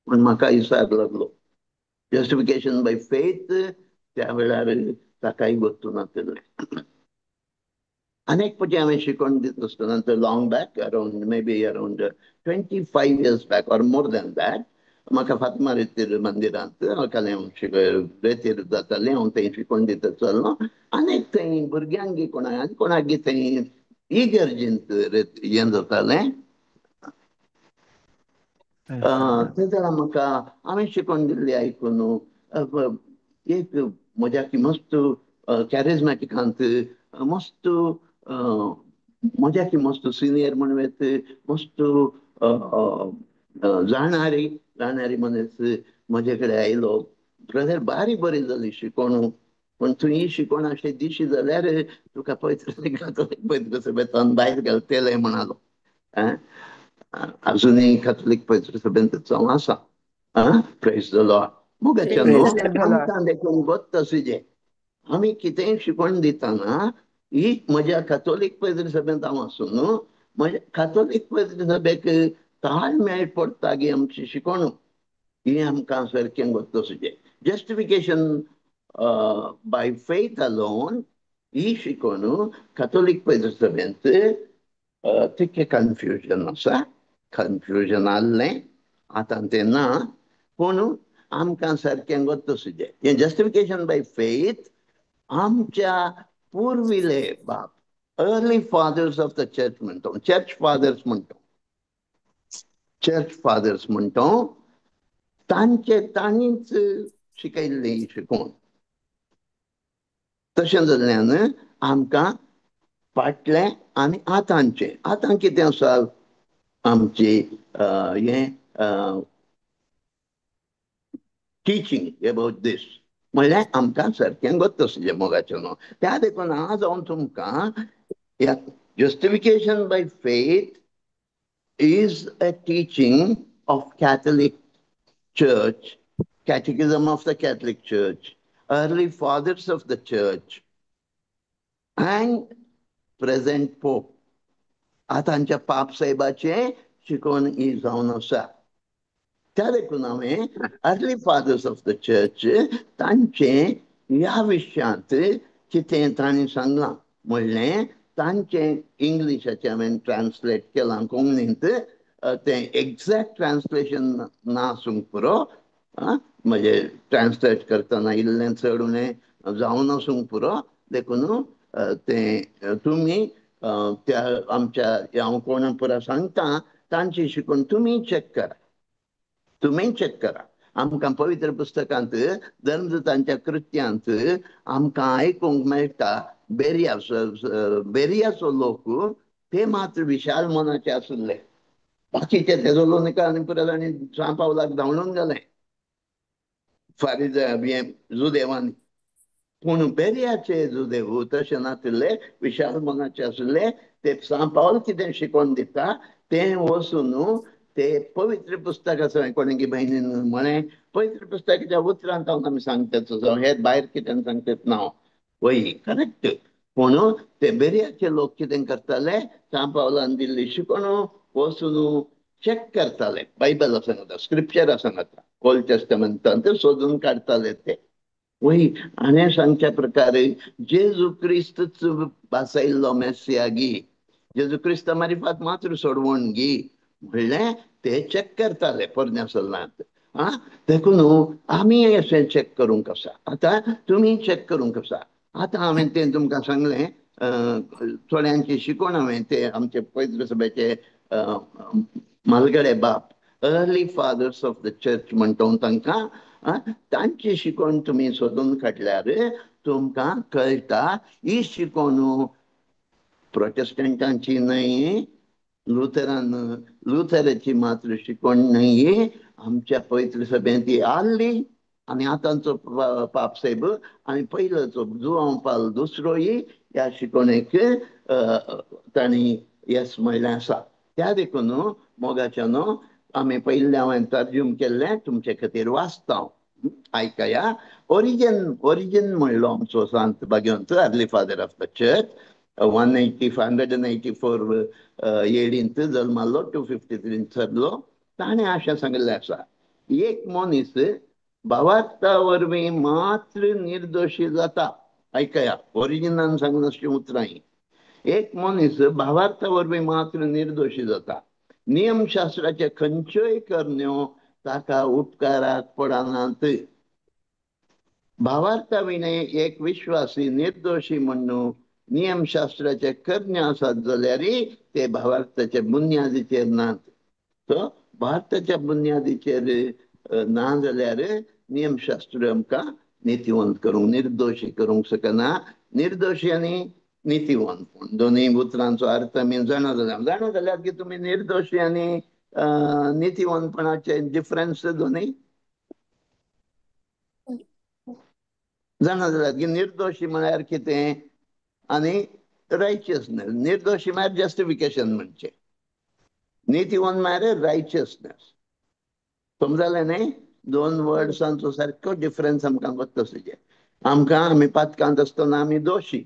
म्हण म्हाका विचार लागलो. जस्टिफिकेशन बाय फेथ त्या वेळार ताकाय गोत्तू नाशिल्लें. अनेक फावटी हांवें शिकवण दित आसतना long back, around maybe around 25 years back or more than that, म्हाका फातमा रेतीर मंदिरांत काल हांव रेतीर जातालें, हांव थंय शिकवण दित चल्लो. अनेक थंय भुरग्यांक कोणाक कोणाक थंय इगर्जींत हें जातालें. तें जाल्यार म्हाका हांवें शिकवण दिल्ली आयकून एक म्हज्या की मस्त कॅरिजमॅटिकांत मस्त म्हज्या की मस्त सिनियर म्हणून येत मस्त जाणारी जाणारी मनीस म्हजे कडेन आयलो, ब्रदर बारी बरी जाली शिकवण, पूण तूं ही शिकवण अशें दिशी जाल्यार तुका पयस काथोलीक सभेंत भायर घालतलें म्हणालो. अजुनूय काथोलीक पवित्र सभेंत हांव आसा. Praise the Lord. मोगाच्या न्हू आमकां देखून गोत्त आसुजे आमी कितेंय शिकवण दितना ही म्हज्या काथोलीक पवित्र सभेंत हांव आसूं न्हू, म्हज्या काथोलीक पवित्र सभेक ताळमेळ पडटा गी आमची शिकवण, ही आमकां सारकें गोत्त आसुजे. जस्टिफिकेशन बाय फेथ अलोन ही शिकवण काथोलीक पवित्र सभेंत तितकें कन्फ्युजन आसा, कन्फ्युजन आहलें आतां तें ना, पूण आमकां सारकें गोत्त आसुजे. हें जस्टिफिकेशन बाय फेथ आमच्या पुर्विले बाप, early fathers of the church म्हणतो, चर्च फादर्स म्हणतो, चर्च फादर्स म्हणतो, तांचे तांणीच शिकयल्लें शिकोवन. तशें जाल्ल्यान आमकां फाटलें आनी आतांचें, आतां कितें आसा आमची हें टिचींग एबाउट दीस म्हणल्यार आमकां सारकें गोत्त मोगाचें न्हू. त्या देखून आज हांव तुमकां justification by faith is a teaching of Catholic Church, Catechism of the Catholic Church, early fathers of the church and present Pope. आतांच्या पाप साहेबाचें शिकवण ही जावन आसा. त्या देखून हांवें early fathers of the church तांचें ह्या विशयांत कितें तांणी सांगलां म्हणलें तांचें इंग्लिशाचें हांवें ट्रान्सलेट केलां कोंकणींत. तें एग्जॅक्ट ट्रान्सलेशन ना आसूंक पुरो, म्हणजे ट्रान्सलेट करतना इल्लें चड उणें जावन आसूंक पुरो. देखून तें तुमी त्या आमच्या हांव कोणा पुरा सांगता तांची शिकवण तुमी चॅक करा, तुमी चॅक करा. आमकां पवित्र पुस्तकांत धर्मदूतांच्या कृत्यांत आमकां आयकूंक मेळटा बेरिया बेरियाचो लोक ते मात्र विशाल मनाचे आशिल्ले, बाकीचे तेजो लोक आनी पुरा आनी सांत पावलाक धांवडून गेले फारीज जुदेवांनी. पूण बेरियाचे जुदेव तशें नाशिल्ले, विशाल मनाचे आशिल्ले. ते सांत पावल कितें शिकोवन दिता तें वचून ते पवित्र पुस्तक आसा. कोणें भयणीन म्हळें पवित्र पुस्तकाच्या उतरांत हांव आमी सांगतात, हे भायर कितें सांगतात ना, वय करेक्ट. पूण ते बेरियाचे लोक कितें करताले, सांत पावलान दिल्ली शिकवण वचून चॅक करताले, बायबला सांगता, स्क्रिप्चरा सांगता, ओल्ड टेस्टमेंटांत सोदून काडटाले ते. वय हाणें सांगच्या प्रकारे जेजू क्रिस्तच भासायल्लो मेसिया गी, जेजू क्रिस्त मारिफात मात्र सोडवण गी म्हणलें ते चॅक करताले पोरण्या सल्लांत. आं देखून आमी अशें चॅक करूंक आसा, आतां तुमी चॅक करूंक आसा. आतां हांवें तें तुमकां सांगलें थोड्यांची शिकवण हांवें ते आमचे पवित्र सभेचे म्हालगडे बाप early fathers of the church म्हणटा तांकां, तांची शिकवण तुमी सोदून काडल्यार तुमकां कळटा ही शिकवण प्रोटेस्टंटांची न्हय, लुथरान लुथराची मात्र शिकवण न्हय, आमच्या पवित्र सभेंत ती आसली. आनी आतांचो पाप साहेब आनी पयलोचो जुवांव पाल दुसरोय ह्या शिकवणेक तांणी येस म्हणलें आसा. त्या देखून मोगाच्या न्हू आमी पयलें हांवें तर्जूम केल्लें तुमचे खातीर वाचता हांव, आयकया. ओरिजन ओरिजन म्हणलो आमचो सांत भाग्यवंत, early father of the church, 184 एडींत जल्मालो, 253 सरलो. ताणें अशें सांगिल्लें आसा, एक मनीस भावार्था वरवीं मात्र निर्दोशी जाता. आयकया, ओरिजिनान सांगनासलीं उतरां हीं. एक मनीस भावार्था वरवीं मात्र निर्दोशी जाता, नियमशास्त्राचे खंयच्योय करण्यो ताका उपकाराक पडनात. भावार्था विणें एक विश्वासी निर्दोशी म्हणून नियमशास्त्राचे करण्यो आसात जाल्यार ते भावार्थाचे बुन्यादीचेर नात. सो भारताच्या बुन्यादीचेर ना जाल्यार नियमशास्त्र आमकां नितिवंत करूंक, निर्दोशी करूंक शकना. निर्दोशी आनी नितिवंत पूण दोनूय उतरांचो अर्थ आमी जाणा जाल्या, जाणा जाल्यार की तुमी निर्दोशी आनी नितिवंतपणाचे डिफरन्स दोनूय जाणा जाल्यार की निर्दोशी म्हळ्यार कितें आनी रायचियसनेस. निर्दोशी म्हळ्यार जस्टिफिकेशन म्हणचें, नितिवंत म्हळ्यार रायचियसनेस. समजलें न्ही? दोन वर्ड्सांचो सारको डिफरन्स आमकां गोत्त. आमकां आमी पातकांत आसतना आमी दोशी,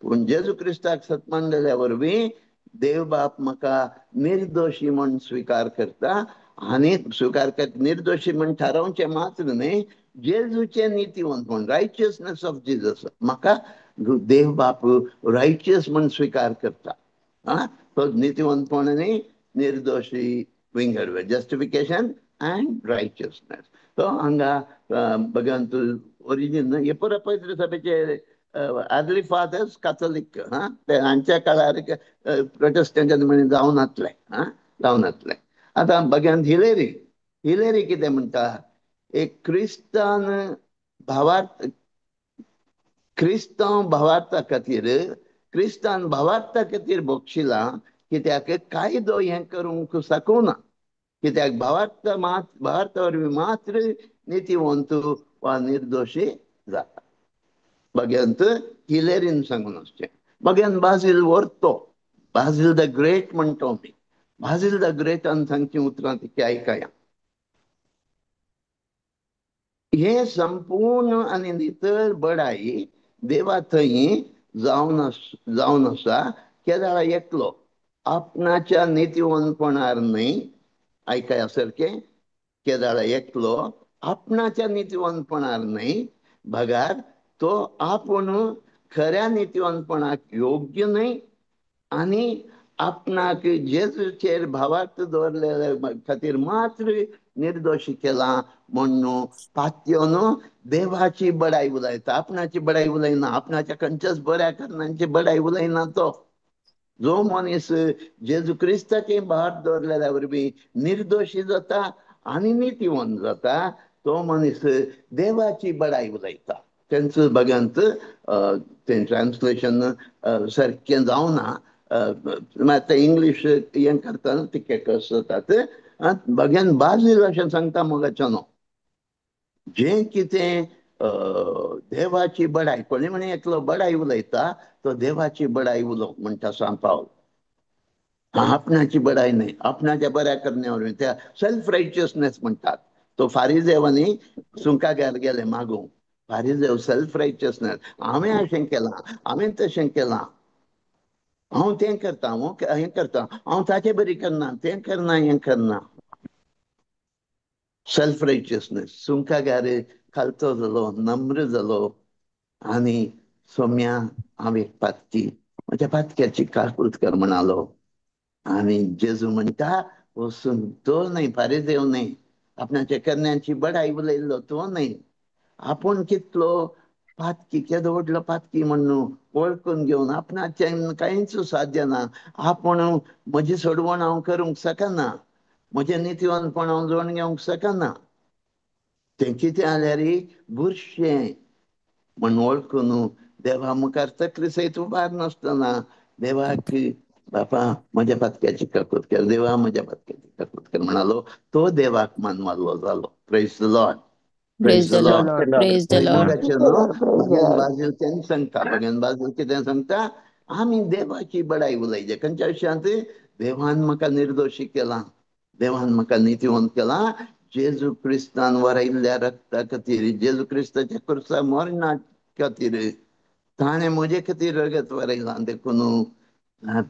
पूण जेजू क्रिस्ताक सत्मान दिल्या वरवीं देव बाप म्हाका निर्दोशी म्हूण स्विकार करता. आनी स्विकार करता निर्दोशी म्हूण थारावचें मात्र न्हय, जेजूचें नितिवंत म्हूण, रायचियसनेस ऑफ जिजस, म्हाका देव बाप रायचियस म्हूण स्विकार करता. आं, तो नितिवंतपण आनी निर्दोशी विंगड, जस्टिफिकेशन अँड रायचियसनेस. तो हांगा भगवंत ओरिजीन हे पुरा पवित्र सभेचे अर्ली फादर्स कॅथोलीक, हां, ते हांच्या काळार प्रोटेस्टंट म्हण जावन नासले, हां, जावन नासले. आतां भगवंत हिलेरी, हिलेरी कितें म्हणटा, एक क्रिस्तान भावार्थ, क्रिस्तांव भावार्था खातीर, क्रिस्तान भावार्था खातीर बक्षिलां कित्याक कायदो हें करूंक शकना, कित्याक भावार्थ भावार्था वरवीं मात्र नितीवंत वा निर्दोशी जाता. बग्यांत हिलेरीन सांगून आसचें. बग्यान बाजील व्हरतो, बाजील the great म्हणटा आमी. बाजील the ग्रेटान सांगचीं उतरां तिकी आयकया. हे संपूर्ण आनी नितळ बडाई देवा थंय जावन आसा. केदाळा एकलो आपणाच्या नितीवंतपणार न्हय, आयकया सारकें, केदाळा एकलो आपणाच्या नितीवंतपणार न्हय, बगार तो आपूण खऱ्या नितीवंतपणाक योग्य न्हय आनी आपणाक जेजूचेर भावार्थ दवरलेल्या खातीर मात्र निर्दोशी केला म्हणून पातयेवन देवाची बडाई उलयता. आपणाची बडाई उलयना, आपणाच्या खंयच्याच बऱ्या कारणांची बडाई उलयना. तो जो मनीस जेजू क्रिस्ताचे भावार्थ दवरलेल्या वरवीं निर्दोशी जाता आनी नितीवंत जाता, तो मनीस देवाची बडाई उलयता. तेंच बग्यांत तें ट्रान्सलेशन सारकें जावना, आतां इंग्लीश हें करतना तितकें कशें जातात. बग्यान बाजील अशें सांगता मोगाच्यानो, जें कितें देवाची बडाई, कोणी म्हणे एकलो बडाई उलयता तो देवाची बडाई उलोवंक म्हणटा सांत पावल. आपणाची बडाई न्हय, आपणाच्या बऱ्या करण्या वरवीं, त्या सेल्फ रायचियसनेस म्हणटात. तो फारीजेवांनी सुंकागार गेले मागूंक, फारीजेव सेल्फ रायचियसनेस, हांवें अशें केलां, हांवें तशें केलां, हांव तें करता, हांव हें करता, हांव ताचे बरी करना, तें करना, हें करना. सेल्फ रायचियसनेस. सुंकागार खालतो जालो, नम्र जालो आनी सोम्या हांव एक पातकी, म्हज्या पातक्याची काकूत कर म्हणालो. आनी जेजू म्हणटा, वचून तो न्हय, फारीजेव न्हय, आपणाच्या करण्यांची बडाई उलयल्लो तो न्हय, आपूण कितलो पातकी, केदो व्हडलो पातकी म्हणून वळखून घेवन आपणाचें कांयच साध्य ना, आपूण म्हजी सोडवण हांव करूंक शकना, म्हजें नितीवंतपण हांव जोडून घेवंक शकना, तें कितें जाल्यार बुरशें म्हण वळखून देवा मुखार तकली सयत उबार नासतना देवाक बापा म्हज्या पातक्याची काकूत कर, देवा म्हज्या पातक्याची काकूत कर म्हणालो, तो देवाक मानवालो जालो. Praise the Lord. Praise the Lord. Praise the Lord. बग्यान बाजील तें सांगता. बग्यान बाजील कितें सांगता, आमी देवाची बडाई उलयचे. खंयच्या विशयांत? देवान म्हाका निर्दोशी केला, देवान म्हाका नितीवंत केला, जेजू क्रिस्तान वरायल्ल्या रक्ता खातीर, जेजू क्रिस्ताच्या खुर्सा मरणा खातीर ताणें म्हजे खातीर रगत वरयलां, देखून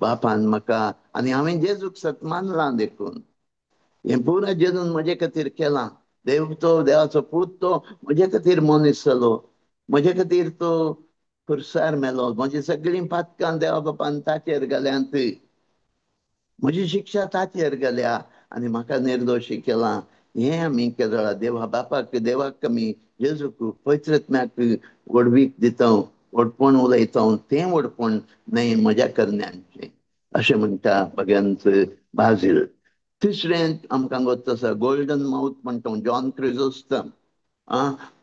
बापान म्हाका, आनी हांवें जेजूक सत मानलां, देखून हें पुरा जेजून म्हजे खातीर केलां. देव तो, देवाचो पूत तो म्हजे खातीर मनीस जालो, म्हजे खातीर तो खुर्सार मेलो, म्हजी सगळीं पातकां देवा बापान ताचेर घाल्यांत, म्हजी शिक्षा ताचेर घाल्या आनी म्हाका निर्दोशी केलां. हें आमी केदळा देवा बापाक, देवाक आमी जेजूक पवित्रत्म्याक व्हडवीक दिता, व्हडपण उलयता, तें व्हडपण न्हय म्हज्या करण्यांचें, अशें म्हणटा भगवंत बाजील. तिसरें आमकां गोत आसा गोल्डन मावथ म्हणटा, जॉन क्रिजोस्तम.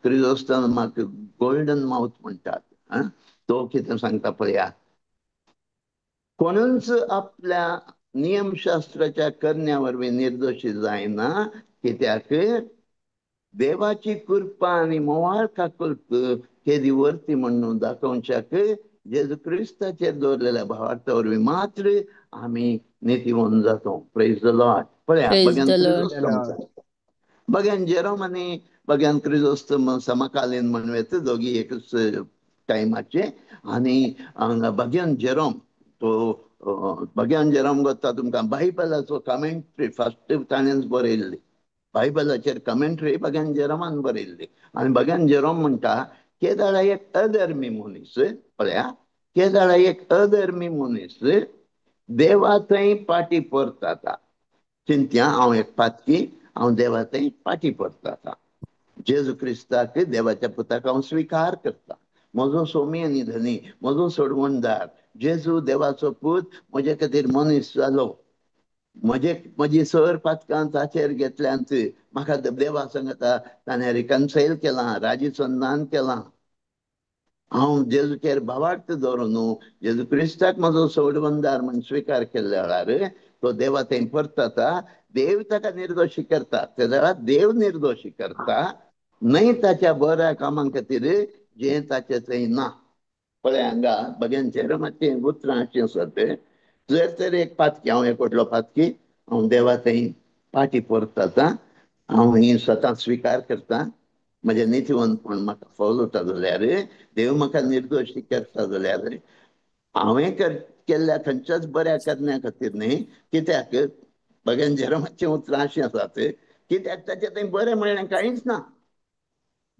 क्रिजोस्तम म्हाका गोल्डन मावथ म्हणटात. तो कितें सांगता पळया, कोणूच आपल्या नियमशास्त्राच्या करण्या वरवीं निर्दोशी जायना, कित्याक देवाची कृपा आनी मोवाळ काकुळट केदी वर्ती म्हणून दाखोवच्याक जेजू क्रिस्ताचेर दवरलेल्या भावार्था वरवीं मात्र आमी नितीवंत जातो. Praise the Lord. पळया बग्यान क्रिजोस्तम, बग्यान जेरोम आनी बग्यान क्रिजोस्तम समकालीन म्हणूं येता, दोगी एकच टायमाचे. आनी हांगा बग्यान जेरोम, तो बग्यान जेरोम गोता तुमकां बायबलाचो कमेंट्री फर्स्ट ताणेंच बरयल्ली, बायबलाचेर कमेंट्री बग्यान जेरोमान बरयल्ली. आनी बग्यान जेरोम म्हणटा, केदाळा एक अधर्मी मनीस, पळया, केदाळा एक अधर्मी मनीस देवा थंय पाटी परताता, चिंत्या हांव एक पातकी, हांव देवा थंय पाटी परताता, जेजू क्रिस्ताक देवाच्या पुताक हांव स्विकार करता, म्हजो सोमी आनी धनी, म्हजो सोडवणदार जेजू देवाचो पूत म्हजे खातीर मनीस जालो, म्हजे म्हजी सर पातकां ताचेर घेतल्यांत, म्हाका देवा सांगता ताणें रिकन्सायल केलां, राजी संधान केलां, हांव जेजूचेर भावार्थ दवरून न्हू जेजू क्रिस्ताक म्हजो सोडवणदार म्हूण स्विकार केल्ल्या वेळार तो देवा थंय परतता, देव ताका निर्दोशी करता. त्या वेळार देव निर्दोशी करता न्हय ताच्या बऱ्या कामां खातीर जें ताचें थंय ना. पळय हांगा बग्यांचेर मातशें उतरां अशीं आसात, जर तर एक पातकी, हांव एक व्हडलो पातकी, हांव देवा थंय पाटी परतता, हांव ही स्वता स्विकार करता, म्हजें नितीवंतपण म्हाका फवलता जाल्यार, देव म्हाका निर्दोशी करता जाल्यार, हांवें केल्ल्या खंयच्याच बऱ्या करण्या खातीर न्हय. कित्याक बग्यान जेरोमाचीं उतरां अशीं आसात, कित्याक ताचें थंय बरें म्हणलें कांयच ना.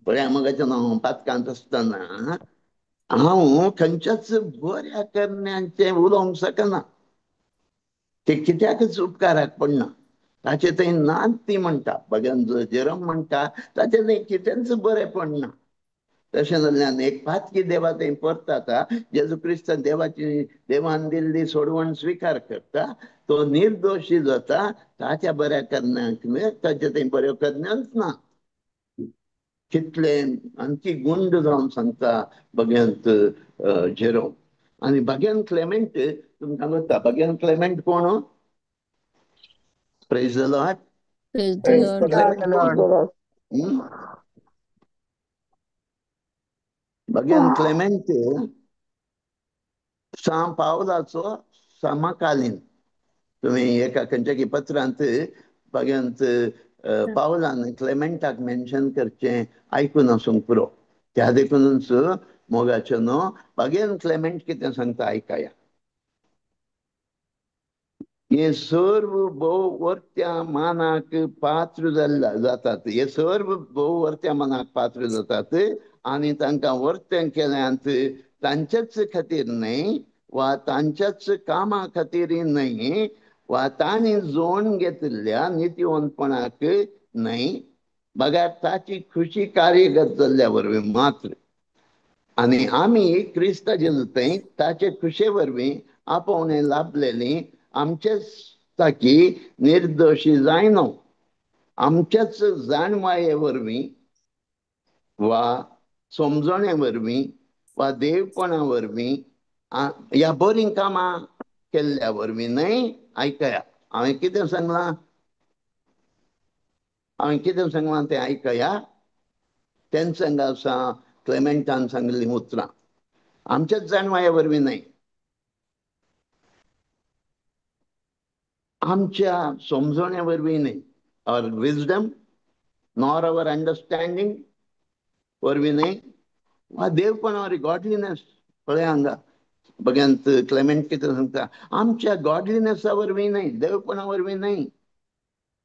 बऱ्या मोगाचें हांव पातकांत आसतना हांव खंयच्याच बऱ्या करण्यांचें उलोवंक शकना, ते कित्याकच उपकाराक पडना. ताचें थंय नाच ती म्हणटा, बग्यान जेरोम म्हणटा ताचें थंय कितेंच बरें पडना. तशें जाल्ल्यान एक पातकी देवा थंय परतता, जेजू क्रिस्त देवाची देवान दिल्ली सोडवण स्विकार करता, तो निर्दोशी जाता, ताच्या बऱ्या करण्यांक ताचे थंय बऱ्यो करण्यांच ना. कितले आणखी गुंड जावन सांगता बग्यांत जेरोम. आनी बग्यान क्लेमेंट तुमकां वता, बग्यान क्लेमेंट कोण? Praise the Lord. Praise the Lord. बग्यान Clement सां पावलाचो समकालीन. तुमी एका खंयच्या पत्रांत बग्यांत पावलान क्लेमेंटाक मेन्शन करचें आयकून आसूंक पुरो. त्या देखूनच मोगाचें न्हू बग्यान क्लेमेंट कितें सांगता आयकया. हे सर्व भोव वर्त्या मानाक पात्र जातात, हे सर्व भोव वर्त्या मानाक पात्र जातात आनी तांकां वर्तें केल्यांत तांच्याच खातीर न्हय वा तांच्याच कामा खातीर न्हय वा तांणी जोड घेतिल्ल्या नितीवंतपणाक न्हय, बगर ताची खुशी कार्यगत जाल्ल्या वरवीं मात्र. आनी आमी क्रिस्ता जेजू थंय ताचे खुशे वरवीं आपोवणें लाभलेली आमचेच ताकी निर्दोशी जायना, आमच्याच जाणवाये वरवीं वा समजणे वरवीं वा देवपणा वरवीं ह्या बरीं कामां केल्ल्या वरवीं न्हय. आयकया हांवें कितें सांगलां, हांवें कितें सांगलां तें आयकया. तेंच हांगा आसा क्लेमेंटान सांगिल्लीं उतरां, आमच्याच जाणवाये वरवीं न्हय, आमच्या समजणे वरवीं न्हय, our wisdom nor our understanding वरवीं न्हय वा देवपणा वरवीं, गॉडलीनेस. पळय हांगा बग्यांत क्लेमेंट कितें सांगता, आमच्या गॉडलीनेसा वरवीं न्हय, देवपणा वरवीं न्हय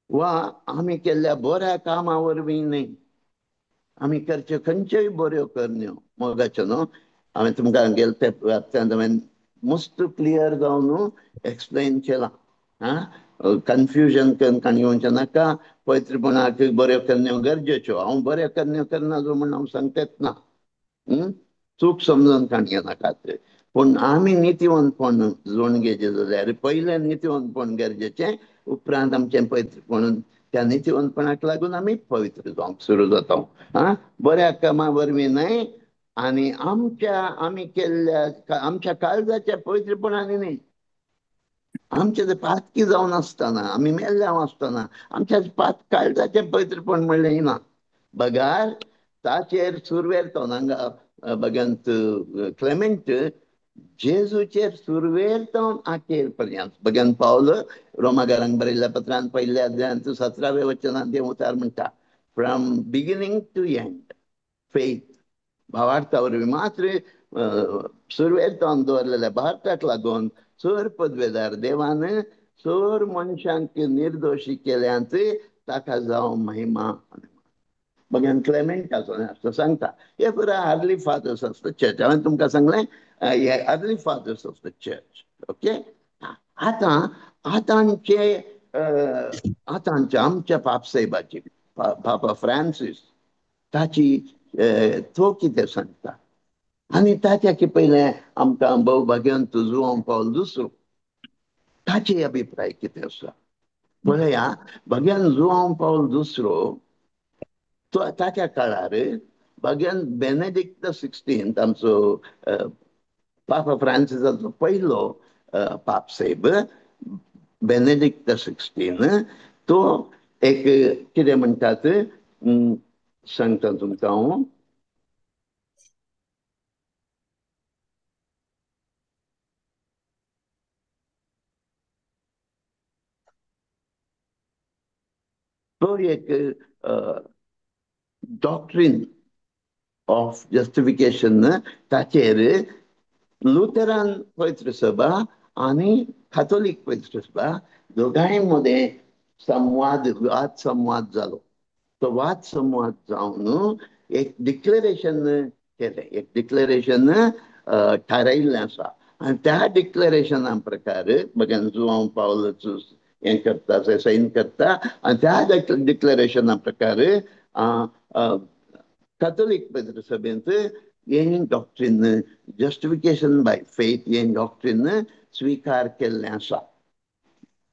वा आमी केल्ल्या बऱ्या कामा वरवीं न्हय. आमी करच्यो खंयच्योय बऱ्यो करण्यो मोगाच्यो न्हू. हांवें तुमकां गेले ते हप्त्यांत हांवें मस्त क्लियर जावन एक्सप्लेन केलां. आं, कन्फ्युजन करून काणी येवचें नाका. पवित्रपणाक बऱ्यो करण्यो गरजेच्यो, हांव बऱ्यो करण्यो करना जो म्हूण हांव सांगतेच ना, चूक समजून काणी येनाकात. पूण आमी नितीवंतपण जोड घेवचें जाल्यार पयलें नितीवंतपण गरजेचें, उपरांत आमचें पवित्रपण, त्या नितीवंतपणाक लागून आमी पवित्र जावंक सुरू जाता. आं, बऱ्या कामां वरवीं न्हय आनी आमच्या आमी केल्ल्या आमच्या काळजाच्या पवित्रपणांनी न्हय. आमचे ते पातकी जावन आसतना, आमी मेल्ल्या आसतना आमच्या पात काळजाचें पवित्रपण म्हणलें ना, बगार ताचेर सुरवेर तो हांगा बग्यांत क्लेमेंट जेजूचेर सुरवेर तो आखेर पर्यंत. बग्यान पावल रोमागारांक बरयल्ल्या पत्रान पयल्या अध्यायांत 17व्या वचनांत तें उतार म्हणटा, from beginning to end faith. भावार्था वरवीं मात्र सुरवेर तोन दवरलेल्या भारताक लागून सर पदवेदार देवान सर मनशांक निर्दोशी केल्यांत ताका जावं महिमा. बग्यान क्लेमेंटाचो आसता सांगता, हे पुरा early fathers of the church. हांवें तुमकां सांगलें हे early fathers of the church. Okay, आतां आतांचे आतांच्या आमच्या पापसाहेबाची पापा फ्रांसीस ताची तो कितें सांगता आनी ताच्या की पयलें आमकां भोव जुआंव पावल दुसरो ताचे अभिप्राय कितें आसा पळया. भग्यान जुआंव पावल दुसरो तो ताच्या काळार भगवान बेनेडिक्ट the 16th आमचो पापा फ्रांसिसाचो पयलो पापसाहेब बेनेडिक्ट the 16 तो एक कितें म्हणटात सांगता तुमकां हांव. तो एक डॉक्ट्रीन ऑफ जस्टिफिकेशन ताचेर लुथरन पवित्र सभा आनी काथोलीक पवित्र सभा दोगांय मदें संवाद वाद संवाद जालो. तो वाद संवाद जावन एक डिक्लेरेशन केलें, एक डिक्लेरेशन थारायिल्लें आसा आनी त्या डिक्लेरेशना प्रकार बघान जुआंव पावल हें करता साइन करता आनी त्या डिक्लेरेशना प्रकार काथोलीक पवित्र सभेंत हें डॉक्ट्रीन जस्टिफिकेशन बाय फेथ हें डॉक्ट्रीन स्विकार केल्लें आसा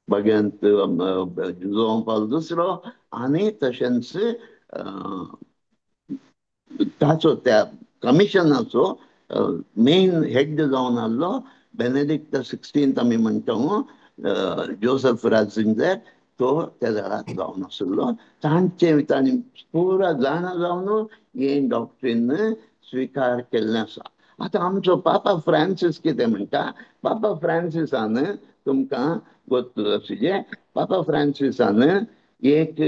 भगवंत जुआंव पावल दुसरो आनी तशेंच ताचो त्या कमिशनाचो मेन हेड जावन आहलो बेनेडिक्ट the 16th आमी म्हणटा जोसफ रात्झिंगर तो त्या वेळार जावन आशिल्लो. तांचे तांणी पुरा जाणा जावन हें डॉक्ट्रीन स्विकार केल्लें आसा. आतां आमचो पापा फ्रांसीस कितें म्हणटा, पापा फ्रांसिसान तुमकां गोत्त आसुचे, पापा फ्रांसिसान एक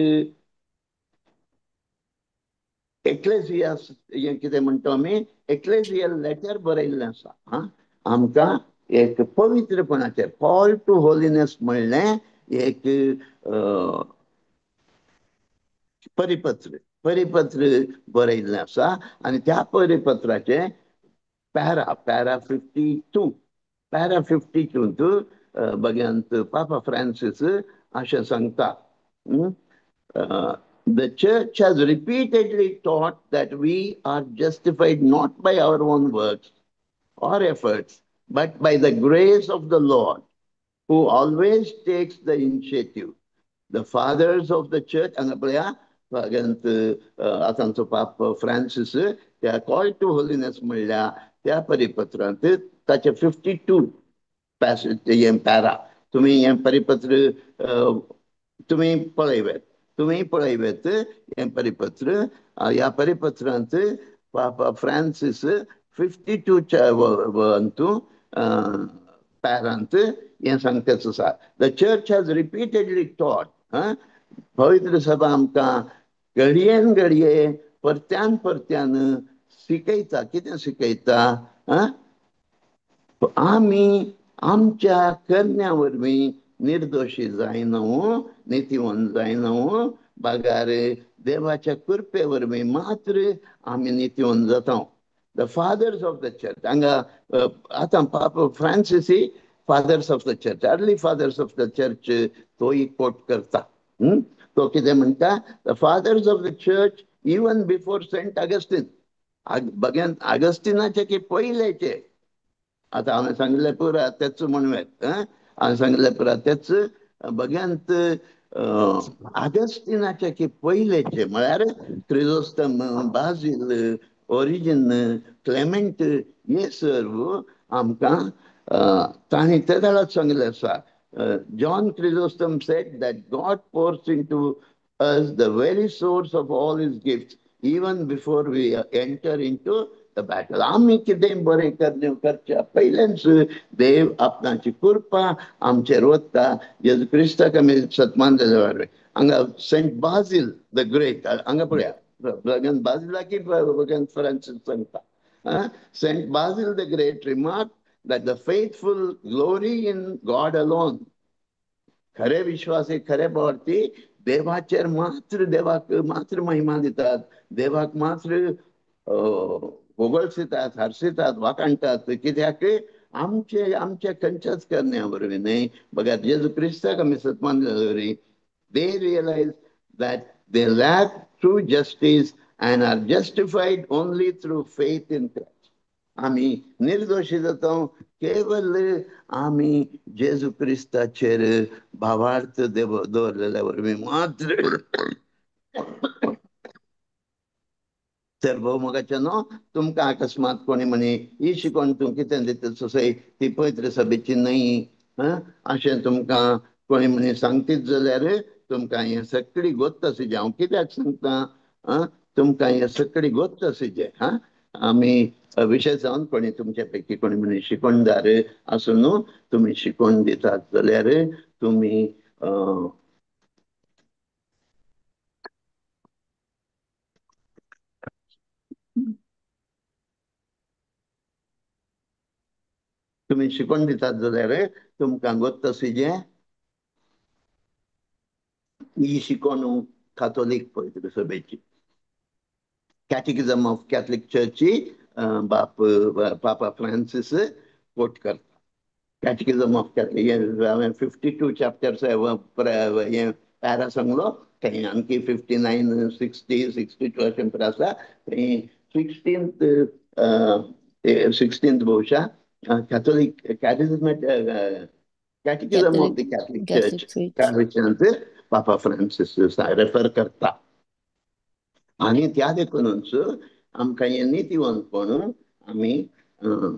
एक्लेसियास हें कितें म्हणटा आमी एक्लेसियल लेटर बरयल्लें आसा. आं आमकां एक पवित्रपणाचेर कॉल टू होलीनेस म्हणलें एक परिपत्र परिपत्र बरयल्लें आसा आनी त्या परिपत्राचें पॅरा पॅरा 52 पॅरा 52 भगवंत पापा फ्रांसीस अशें सांगता. The church has repeatedly taught that we are justified not by our own works or efforts, but by the grace of the Lord, who always takes the initiative. The fathers of the church, Bhagwant आतांचो पाप Francis त्या call two holiness म्हणल्या त्या परिपत्रांत ताचे 52 हें para तुमी हें परिपत्र तुमी पळयवेत, तुमी पळयवेत हें परिपत्र. ह्या परिपत्रांत पापा फ्रांसीस 52 अंतू पॅरांत हें सांगताच आसा. The church has repeatedly taught, पवित्र सभा आमकां घडयेन घडये परत्यान परत्यान शिकयता. कितें शिकयता? आमी आमच्या करण्या वरवीं निर्दोशी जायना, नितीवंत जायना, बगार देवाच्या कृपे वरवीं मात्र आमी नितीवंत जाता. The fathers of the church, हांगा आतां पाप फ्रांसिसी fathers of the church, early fathers of the church तोय कोट करता. तो कितें म्हणटा, the fathers of the church even before Saint Augustine, बघ्यान आगस्टिनाचे की पयलेचे, आतां हांवें सांगलें पुरा तेच म्हणवेत, हांवें सांगलें पुरा तेच बघ्यांत आगस्टिनाचे की पयलेचे म्हळ्यार क्रिजोस्तम, बाजील, ओरिजिन, क्लेमेंट हे सर्व आमकां तांणी ते वेळार सांगिल्लें आसा. John Chrysostom said that God pours into us the very source of all his gifts even before we enter into the battle. आमी कितें बरें करच्या पयलेंच देव आपणाची कृपा आमचेर वता जेजू क्रिस्ताक आमी सत्मान जाल्या वरवीं. हांगा सेंट बाजील the great, हांगा पळया भगवान बाजिलाकी भगवान फ्रांसीस सांगता, Saint Basil the Great remark that the faithful glory in God alone. खरे विश्वासी खरे भावार्थी देवाचेर मात्र, देवाक मात्र महिमा दितात, देवाक मात्र होगळसितात, हारसितात, वाकाणटात. कित्याक आमचे आमच्या खंयच्याच करण्या वरवीं न्हय, बघा जेजू क्रिस्ताक आमी सत्मान जाल्या. They realize that they lack true justice and are justified only through faith in Christ. आमी निर्दोशी जाता केवल आमी जेजू क्रिस्ताचेर भावार्थ देव दवरलेल्या वरवीं मात्र. तर भोव मोगाचे न्हू, तुमकां अकस्मात कोणी म्हणी ही शिकवण तूं कितें दिता सोसय ती पवित्र सभेची न्हय, अशें तुमकां कोणी म्हणी सांगतीच जाल्यार तुमकां हें सगळी गोत्त आसूचे. हांव कित्याक सांगता, तुमकां हें सगळी गोत्त आसूचे. हा, आमी विशय जावन कोणी तुमच्या पैकी कोणी म्हणी शिकवणदार आसूं न्हू, तुमी शिकवण दितात जाल्यार तुमी तुमी शिकवण दितात जाल्यार तुमकां गोत्त आसूचे ही शिकवण काथोलीक पवित्र सभेची, कॅटेकिझम ऑफ कॅथलिक चर्ची बाप पापा फ्रांसीस कोट करता. कॅटेकिझम ऑफ कॅथलिक हांवें 52 चॅप्टर्स हें पॅरा सांगलो, थंय आणखी 59, 60, 62 अशें परा आसा. थंय 16th बहुशा Catholic catechism of the Catholic church त्या विशयांत पापा फ्रांसीस रेफर करता. आनी त्या देखूनच आमकां हें नितीवंतपण आमी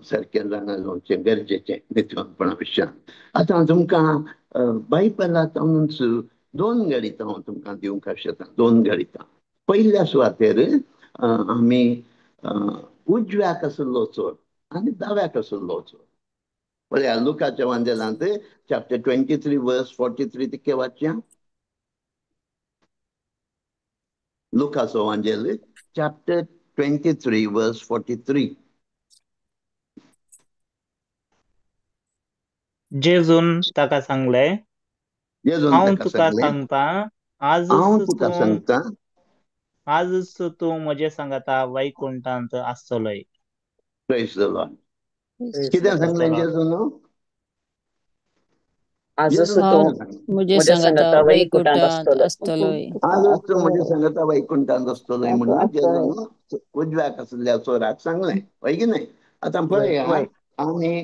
सारकें जाणा जावचें गरजेचें नितीवंतपणा विशयान. आतां तुमकां बायबलांतूच दोन गणितां हांव तुमकां दिवंक शकता, दोन गणितां. पयल्या सुवातेर आमी उजव्याक आशिल्लो चोर आनी दाव्याक आशिल्लो चोर. पळया लुकाच्या वांजेलांत चॅप्टर 23 वर्स 43 तितकें वाचया. लुकाचो वांजेल चॅप्टर 23 वर्स 43. जेजून ताका सांगले, हांव तुका सांगता, आजच तूं म्हजे सांगाता वैकुंठांत आसतलोय. Praise the Lord. कितें सांगलें जेजून? आजच तूं म्हजे सांगाता वैकुंठांत आसतलोय. आजच तूं म्हजे सांगाता वैकुंठांत आसतलोय म्हणून जेजून उजव्याक आशिल्ल्या चोराक सांगलें, हय की न्हय? आतां पळया आनी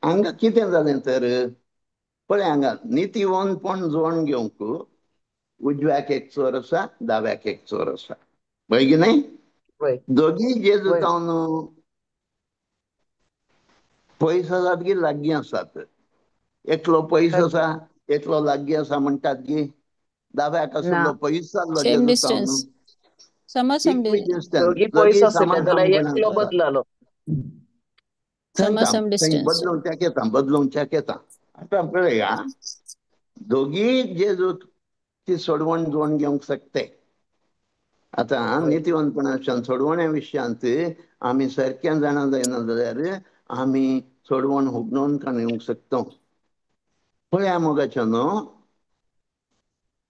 हांगा कितें जालें तर पळय हांगा नितीवंतपण जोडून घेवंक उजव्याक एक चोर आसा, दाव्याक एक चोर आसा, हय की न्हय? दोगी जेजू जावन पयस आसात की लागीं आसात? एकलो पयस आसा, एकलो लागीं आसा म्हणटात की दाव्याक आशिल्लो पयस जाल्लो जेजू जावन बदलोवच्याक येता, बदलोवच्याक येता. आतां पळया दोगी जेजू ती सोडवण जोडून घेवंक शकते. आतां नितीवंतपणा विशयांत, सोडवण्या विशयांत आमी सारकें जाणा जायना जाल्यार आमी सोडवण हुगणोवन काण येवंक शकता. पळया मोगाच्या न्हू,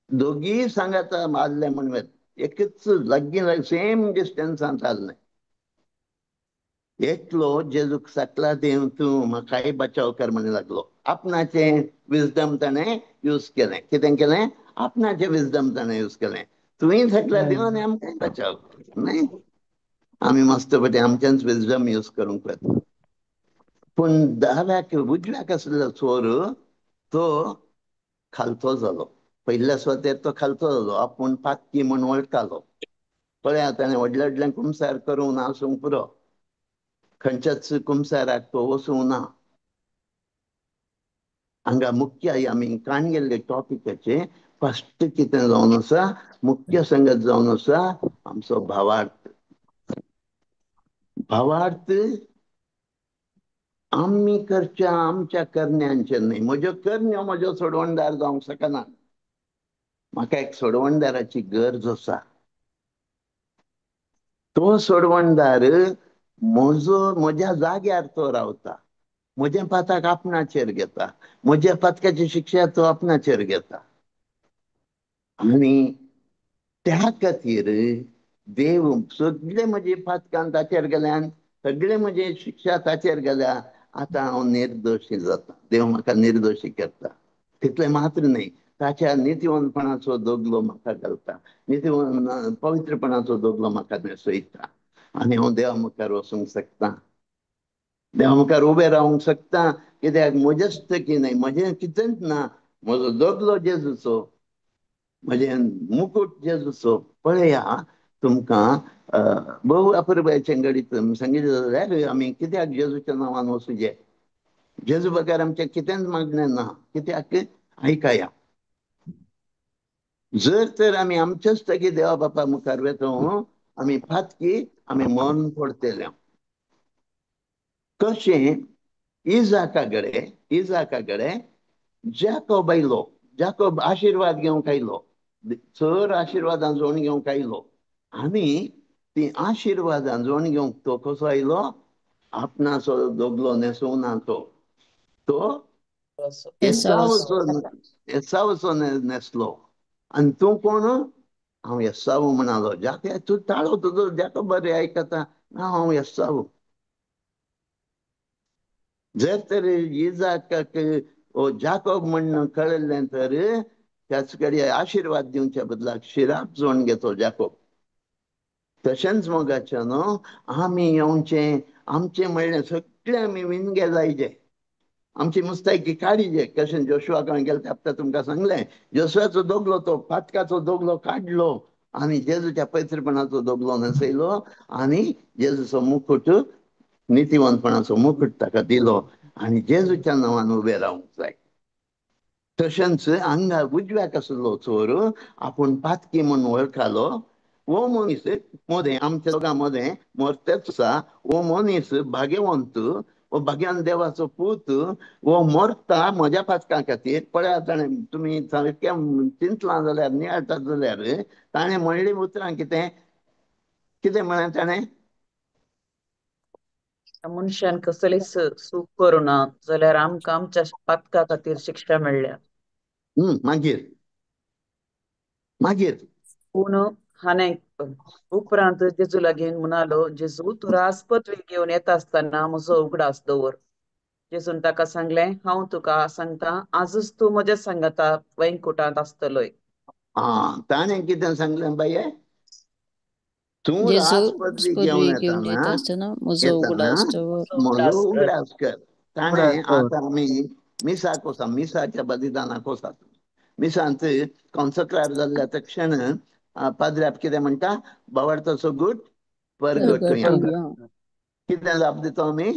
दोगीय सांगाता मारले म्हण एकच लागीं सेम डिस्टन्सांत आसलें. एकलो जेजूक सकला देव तूं म्हाकाय बचाव कर म्हण लागलो. आपणाचें विजडम ताणें यूज केलें. कितें केलें? आपणाचें विजडम ताणें यूज केलें. तुवें सकला देव आनी आमकांय बचाव कर, न्हय? आमी मस्त पटी आमचेंच विजडम यूज करूंक वता. पूण दाव्याक उजव्याक आशिल्लो चोर तो खालतो जालो. पयल्या सुवातेर तो खालतो जालो, आपूण पातकी म्हण वळखालो. पळया ताणें व्हडलें व्हडलें कुमसार करूंक ना आसूंक पुरो, खंयच्याच कुमसाराक तो वचूंक ना. हांगा मुख्य आमी काण गेल्ले टॉपिकाचे फस्ट कितें जावन आसा, मुख्य संगत जावन आसा आमचो भावार्थ. भावार्थ आमी करच्या आमच्या करण्यांचेर न्हय. म्हज्यो करण्यो म्हज्यो सोडवणदार जावंक शकना. म्हाका एक सोडवणदाराची गरज आसा. तो सोडवणदार म्हजो म्हज्या जाग्यार तो रावता, म्हज्या पाताक आपणाचेर घेता, म्हज्या पातकाची शिक्षा तो आपणाचेर घेता. आनी त्या खातीर देव सगळे म्हजे पातकान ताचेर गेल्यान, सगळे म्हजे शिक्षा ताचेर गेल्या, आतां हांव निर्दोशी जाता. देव म्हाका निर्दोशी करता. तितलें मात्र न्हय, ताच्या नितीवंतपणाचो दोगलो म्हाका घालता, नितीवंत पवित्रपणाचो दोगलो म्हाका न्हेसयता आनी हांव देवा मुखार वचूंक शकता, देवा मुखार उबें रावंक शकता. कित्याक म्हजेच की न्हय, म्हजें कितेंच ना, म्हजो दोगलो जेजूचो, म्हजें मुकूट जेजूचो. पळया तुमकां भोव अपुरबायेचें घडीत सांगितलें जाल्यार आमी कित्याक जेजूच्या नांवान वचुचे, जेजू बगर आमचें कितेंच मागणें ना. कित्याक आयकया, जर तर आमी आमचेच तगी देवा बापा मुखार वेतो आमी फातकी आमी मरण पडटले. कशें इजाका कडेन जाकोब आयलो, जाकोब आशिर्वाद घेवंक आयलो, चड आशिर्वादां जोडून घेवंक आयलो. आनी ती आशिर्वादां जोडून घेवंक तो कसो आयलो, आपणाचो दोगलो न्हेसोवना, तो तो एसावचो न्हेसलो. आनी तूं कोण? हांव एसाव म्हणालो. जाके तूं ताळो तुजो जाको बरें आयकता ना, हांव एसाव. जर तर इजाकाक जाकोब म्हण कळिल्लें तर त्याच कडेन आशिर्वाद दिवच्या बदलाक शिराप जोडून घेतो जाकोब. तशेंच मोगाचें न्हू आमी येवचें, आमचें म्हणलें सगळें आमी विनगे जायचे, आमची मुस्तायकी काडीचे. कशें जोशुआ कडेन गेले ते तुमकां सांगलें, जोशुआचो दोगलो तो पातकाचो दोगलो काडलो आनी जेजूच्या पैत्रपणाचो दोगलो न्हेसयलो आनी जेजूचो मुकुट, नितीवंतपणाचो मुकुट ताका दिलो आनी जेजूच्या नांवान उबें रावंक जाय. तशेंच हांगा उजव्याक आसलो चोर आपूण पातकी म्हूण वळखालो. हो मनीस मदें आमच्या दोगां मदें मरतेच आसा, हो मनीस भाग्यवंत, हो भाग्यान देवाचो पूत, हो मरता म्हज्या पातकां खातीर. पळयात ताणें, तुमी सारकें चिंतलां जाल्यार, नियाळटात जाल्यार ताणें म्हणलीं उतरां कितें कितें म्हळें ताणें? मनशान कसलीच चूक करुना जाल्यार आमकां आमच्या पातका खातीर शिक्षा मेळ्ळ्या. मागीर मागीर पूण हाणें उपरांत जेजू लागीं म्हणालो, जेजू तूं राजपदवी घेवन येता आसतना म्हजो उगडास दवर. जेजून ताका सांगलें, हांव तुका सांगता आजच तूं म्हज्या सांगाता वैकुंठांत आसतलोय. आं, ताणें कितें सांगलें बाये? तूं राजपदवी घेवन येताना म्हजो उगडास कर. ताणें आतां आमी मिसाक वसा, मिसाच्या बलिदानाक वसात, मिसांत कॉन्सक्रार जाल्ल्या तक्षण पाद्र्याप कितें म्हणटा, बावडताचो गुट परगटुया. कितें जाप दिता आमी?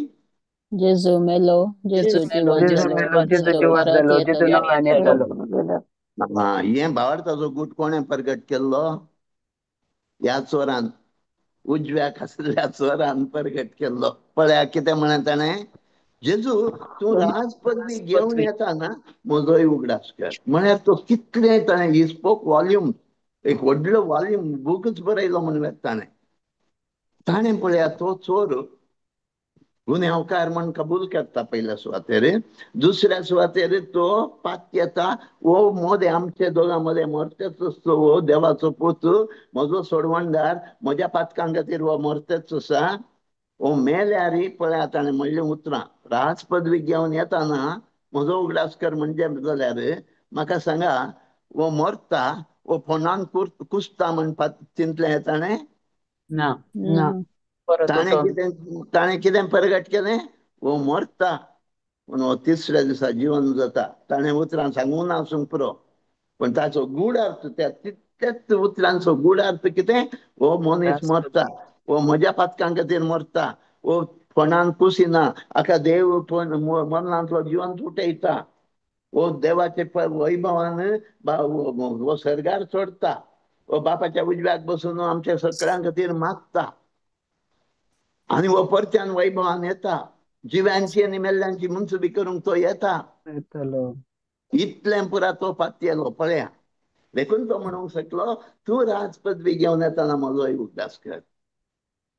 जेजू मेलो, जेजू जिवंत जालो, जेजू नव्यान येतलो. हें बावडताचो गुट कोणें परगट केल्लो? ह्या चोरान, उजव्याक आसल्या चोरान परगट केल्लो. पळया कितें म्हळें ताणें, जेजू तूं राजपदवी घेवन येताना म्हजोय उगडास कर. म्हळ्यार तो कितलें ताणें, ही स्पोक वॉल्यूम, एक व्हडलो वॉल्यूम बूकच बरयलो म्हण ताणें. ताणें पळया तो चोर गुन्यांवकार म्हण कबूल करता पयल्या सुवातेर, दुसऱ्या सुवातेर तो पातयेता, हो मदें आमचे दोगां मदें मरतेच आसतो, हो देवाचो पूत, म्हजो सोडवणदार, म्हज्या पातकां खातीर हो मरतेच आसा. हो मेल्यार पळया ताणें म्हणलें उतरां, राजपदवी घेवन येताना म्हजो उगडास कर म्हणजे जाल्यार म्हाका सांगा, हो मरता, हो फोंडान कुसता म्हण चिंतलें ताणें? ना ना. ताणें कितें परगट केलें? हो मरता पूण हो तिसऱ्या दिसा जिवन जाता. ताणें उतरां सांगूंक ना आसूंक पुरो, पूण ताचो गूढ अर्थ, त्या तितल्याच उतरांचो गूढ अर्थ कितें? हो मनीस मरता, हो म्हज्या पातकां खातीर मरता, हो फोंडान कुसिना, हाका देव मरणांतलो जिवन उठयता, हो देवाचे वैभवान हो सर्गार चडता, हो बापाच्या उजव्याक बसून आमच्या सगळ्यां खातीर मागता आनी हो परत्यान वैभवान येता, जिव्यांची आनी मेल्ल्यांची मुन्सुबी करूंक तो येता. इतलें पुरा तो पातयेलो. पळया, देखून तो म्हणूंक शकलो, तूं राजपदवी घेवन येताना म्हजोय उगडास कर.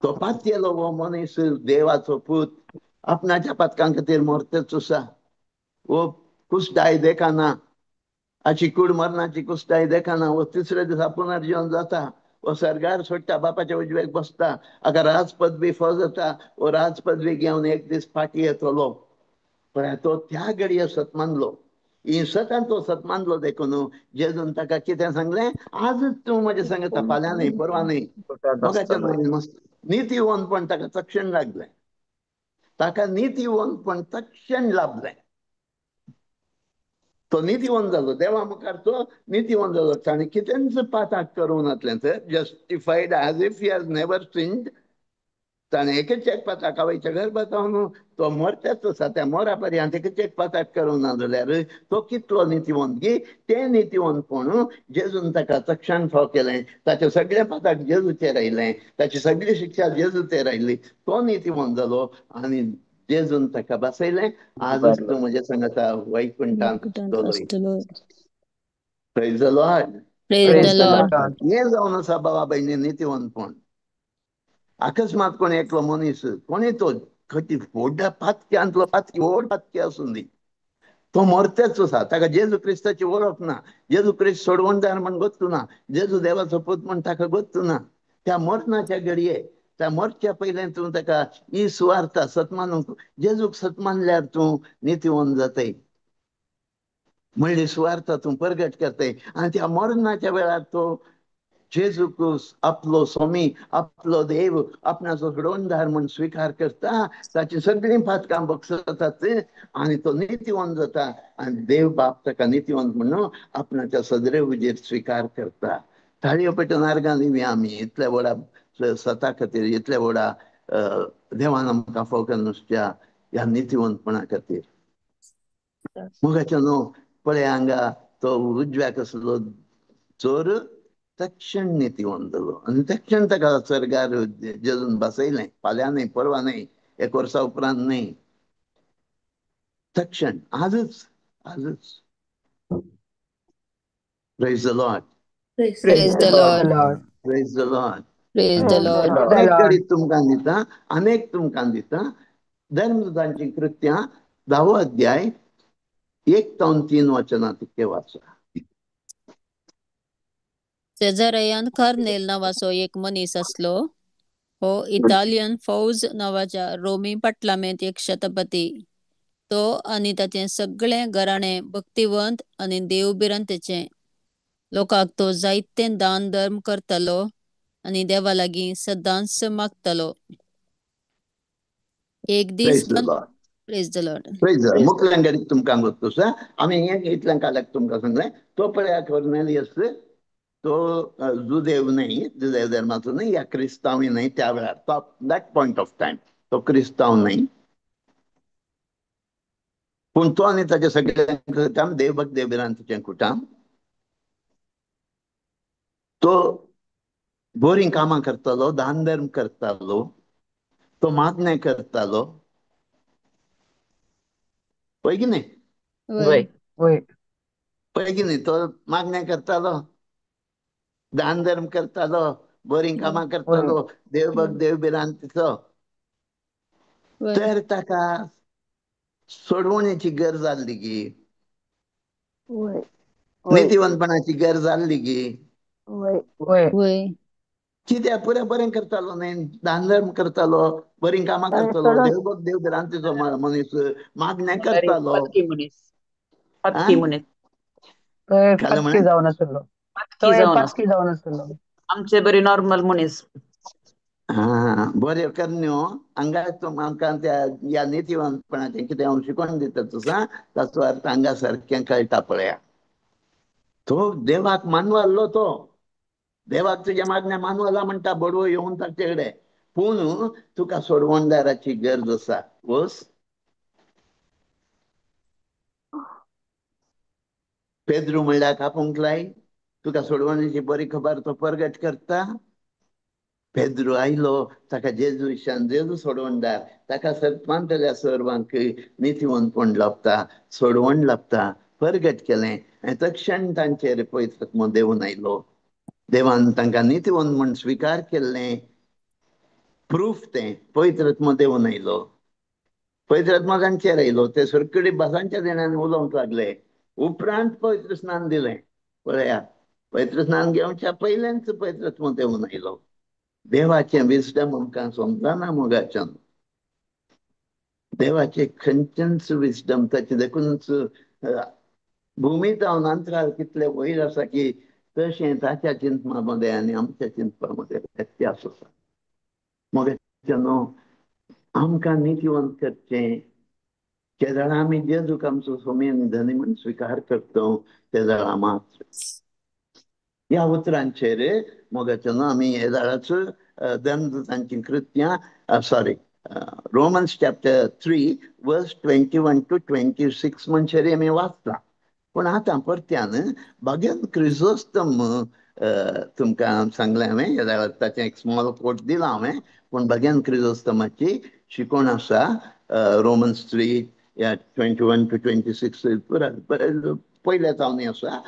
तो पातयेलो हो मनीस देवाचो पूत, आपणाच्या पातकां खातीर मरतेच आसा, हो कुस्ताय देखाना, हाची कूड मरणाची कुस्ताय देखाना, हो तिसऱ्या दिसा पुनर्जीवन जाता, हो सर्गार सोडटा, बापाच्या उजव्याक बसता, हाका राजपदवी फौज जाता, हो राजपदवी घेवन एक दीस फाटी येतलो. पळय तो त्या घडये सत मानलो, ही सतान तो सत मानलो. देखून जेजून ताका कितें सांगलें, आजच तूं म्हजें सांगता, फाल्यां न्हय परवां न्हय. मोगाच्या नितीवंतपण ताका तक्षण लागलें, ताका नितीवंतपण तक्षण लाभलें. तो नितीवंत जालो देवा मुखार, तो नितीवंत जालो. ताणें कितेंच पाताक करूं नासलें. तर justified as if he has never sinned. ताणें एकच एक पाताक आवयच्या गर्भांत तो मरतेच आसा त्या मोरा पर्यंत एकच एक पाताक करूं ना जाल्यार तो कितलो नितीवंत गी. तें नितीवंतपण जेजून ताका तक्षण फाव केलें. ताचें सगळें पाताक जेजूचेर आयलें, ताची सगळी शिक्षा जेजूचेर आयली. तो नितीवंत जालो आनी जेजून ताका बसयलें. आजच तूं म्हज्या सांगता वैकुंठांत आसतलो. Praise the Lord. Praise the Lord. हें जावन आसा बाबा भयणी नितीवंतपण. अकस्मात कोणी एकलो मनीस, कोणी तो खटी व्हडल्या पातक्यांतलो पातकी, व्हड पातकी आसूं दी, तो मरतेच आसा. ताका जेजू क्रिस्ताची वळख ना, जेजू क्रिस्त सोडवणदार म्हण गोत्तू ना, जेजू देवाचो पूत म्हण ताका गोत्तू ना. त्या मरणाच्या घडये, त्या मरच्या पयलें तूं ताका ही सुवार्ता सतमानूंक, जेजूक सतमानल्यार तूं नितीवंत जातय म्हणली सुवार्ता तूं परगट करतय. आनी त्या मरणाच्या वेळार तो जेजूक आपलो स्वामी, आपलो देव, आपणाचो सोडवणदार म्हण स्विकार करता. ताची सगळीं पातकां बक्षतात आनी तो नितीवंत जाता. आनी देव बाप ताका नितीवंत म्हणून आपणाच्या सदरे हुजीर स्विकार करता. ताळयो पेटून आर्गां दिवया आमी इतल्या व्हडा सता खातीर, इतल्या व्हडा देवान आमकां फाव नुसत्या ह्या नितीवंतपणा खातीर. मोगाच्या न्हू पळय हांगा तो उजव्याक आसलो चोर तक्षण नितीवंत जालो आनी तक्षण ताका स्वर्गार जेजून बसयलें. फाल्यां न्हय, परवां न्हय, एक वर्सा उपरांत न्हय, तक्षण, आजच, आजच. Praise the Lord. Praise the Lord. Praise the Lord. Praise the Lord. अनेक गडीत तुमकां दिता, अनेक तुमकां दिता. धर्मदूतांची कृत्यां 10वो अध्याय 1 ते 3 वचनां तितके वाचा. शेजाऱ्यान कार्नेल नांवाचो एक मनीस आसलो. हो इटालियन फौज नांवाच्या रोमी पाटलामेंत एक शतपती. तो आनी ताचें सगळें घराणें भक्तिवंत आनी देवभिरांतेचें. लोकांक तो जायते दान धर्म करतालो आनी देवा लागीं सदांच मागतालो. एक दीस Praise the Lord. Praise the Lord. मुखल्यान गरीब तुमकां गोत्तोस आमी हें इतल्यान काल्याक तुमकां सांगलें. तो पळया कॉर्नेलियस तो जुदेव न्हय, जुदेव धर्माचो न्हय या क्रिस्तांव न्हय त्या वेळार, तो that point of time तो क्रिस्तांव न्हय, पूण तो आनी ताचे सगळ्यांक देवभक्त देवभिरांतीचें कुटाम. तो बरीं कामां करतालो, दान धर्म करतालो, तो मागणें करतालो. पळय की न्हय? पळय की न्हय, तो मागणें करतालो, दान धर्म करतालो, बरीं कामां करतालो, देवभक्त देवभिरांतीचो. तर ताका सोडवणेची गरज जाल्ली की, नितीवंतपणाची गरज जाल्ली की. कित्याक पुरें बरें करतालो न्हय, दान धर्म करतालो, बरीं कामां करतालो, देवभक्त देवभिरांतीचो मनीस, मागणें करतालो. आमचे बरी नॉर्मल मनीस. हा बऱ्यो करण्यो हांगा आमकां त्या ह्या नितीवंतपणाचें कितें हांव शिकोवन दिता तुसा, ताचो अर्थ हांगा सारकें कळटा. पळया तो देवाक मानवल्लो, तो देवाक तुज्या मागण्या मानवला म्हणटा, बडवो येवन ताचे कडेन, पूण तुका सोडवणदाराची गरज आसा. वस पेद्रू म्हणल्यार कापूंक लाय, तुका सोडवण्याची बरी खबर तो परगट करता. पेद्रू आयलो, ताका जेजू विशान जेजू सोडवणदार, ताका सतमानतल्या सर्वांक नितीवंतपण लाबता, सोडवण लाबता, परगट केलें आनी तक्षण तांचेर पवित्र आत्मो देवून आयलो. देवान तांकां नितीवंत म्हण स्विकार केल्लें प्रूफ तें पवित्र आत्मो देवून आयलो. पवित्र आत्मो तांचेर आयलो, ते सुरकडे भासांच्या देण्यान उलोवंक लागले. उपरांत पवित्र स्नान दिलें. पळया पवित्र स्नान घेवच्या पयलेंच पवित्र आत्मो देवून आयलो. देवाचें विजडम आमकां समजना मोगाच्यान, देवाचें खंयचेंच विजडम ताचें देखूनच भुमी जावन अंतराळ कितले वयर आसा की तशें ताच्या चिंतपा मदें आनी आमच्या चिंतपा मदें व्यत्यास आसा. मोगाच्या न्हू आमकां नितीवंत करचें केदळा आमी जेजूक आमचो स्वामी आनी धनी म्हूण स्विकार करता तेदळा मात्र. ह्या उतरांचेर मोगाचो आमी हे दाळाचो धर्मदूतांची कृत्यां sorry Romans chapter 3 verse 21 to 26 म्हणचेर आमी वाचलां. पूण आतां परत्यान भाग्यान क्रिजोस्तम तुमकां सांगलें हांवें, ह्या दाळार ताचें एक स्मॉल कोट दिलां हांवें. पूण भाग्यान क्रिजोस्तमाची शिकवण आसा रोमन्स 3 या 21 to 26 पयल्या जावन आसा.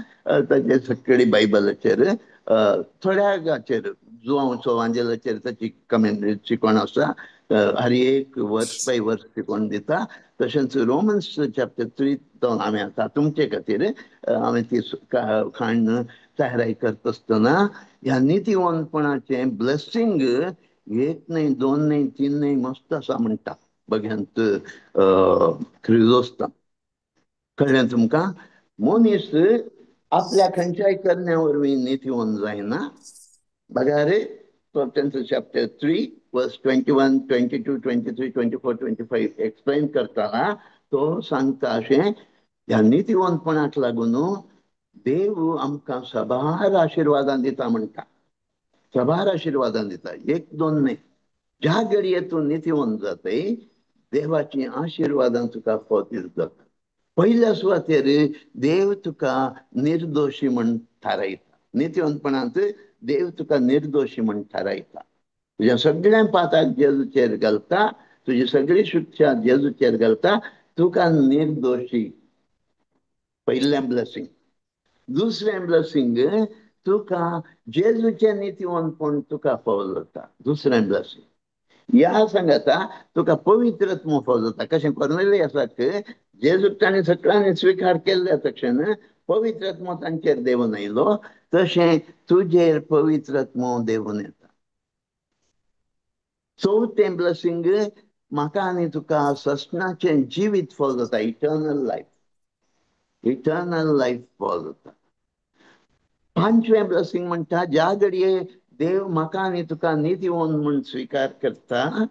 ताचे सगळी बायबलाचेर थोड्या हाचेर जुवांव चोवांजेलाचेर ताची कमेंट्री शिकवण आसा. हर एक वर्स बाय वर्स शिकवण दिता. तशेंच रोमन्स चॅप्टर 3 जावन हांवें आतां तुमचे खातीर हांवें ती खाण तयारी करता आसतना ह्या नितीवंतपणाचें ब्लेसींग एक न्हय, दोन न्हय, तीन न्हय, मस्त आसा म्हणटा बघ्यांत क्रिजोस्ताम. कळ्ळें तुमकां? मनीस आपल्या खंयच्याय करण्या वरवीं नितीवंत जायना. बघा रे, chapter 3 verse 21, 22, 23, 24, 25 explain करताना तो सांगता अशें, ह्या नितीवंतपणाक लागून देव आमकां साबार आशिर्वादां दिता म्हणटा. साबार आशिर्वादां दिता, एक दोन न्हय. ज्या घडये तूं नितीवंत जातय देवाची आशिर्वादां तुका फावतीर जाता. पयल्या सुवातेर देव तुका निर्दोशी म्हण थारायता. नितीवंतपणांत देव तुका निर्दोशी म्हण थारायता. तुज्या सगळ्या पाताक जेजूचेर घालता, तुजी सगळी शिक्षा जेजूचेर घालता, तुका निर्दोशी. पयलें ब्लेसींग. दुसरें ब्लेसींग, तुका जेजूचें नितीवंतपण तुका फावो जाता. दुसरें ब्लेसींग ह्या सांगाता तुका पवित्रत्व फावो जाता. कशें कॉर्नेलियसाक जेजूक ताणें सगळ्यांनी स्विकार केल्ल्या तक्षण पवित्रत्व तांचेर देवून आयलो, तशें तुजेर पवित्रत्व देवून येता. चवथें ब्लेसींग, म्हाका आनी तुका ससनाचें जिवीत फावो जाता. इटर्नल लायफ, इटर्नल लायफ फावो जाता. पांचवें ब्लेसींग म्हणटा, ज्या घडये देव म्हाका आनी तुका नितीवंत म्हूण स्विकार करता,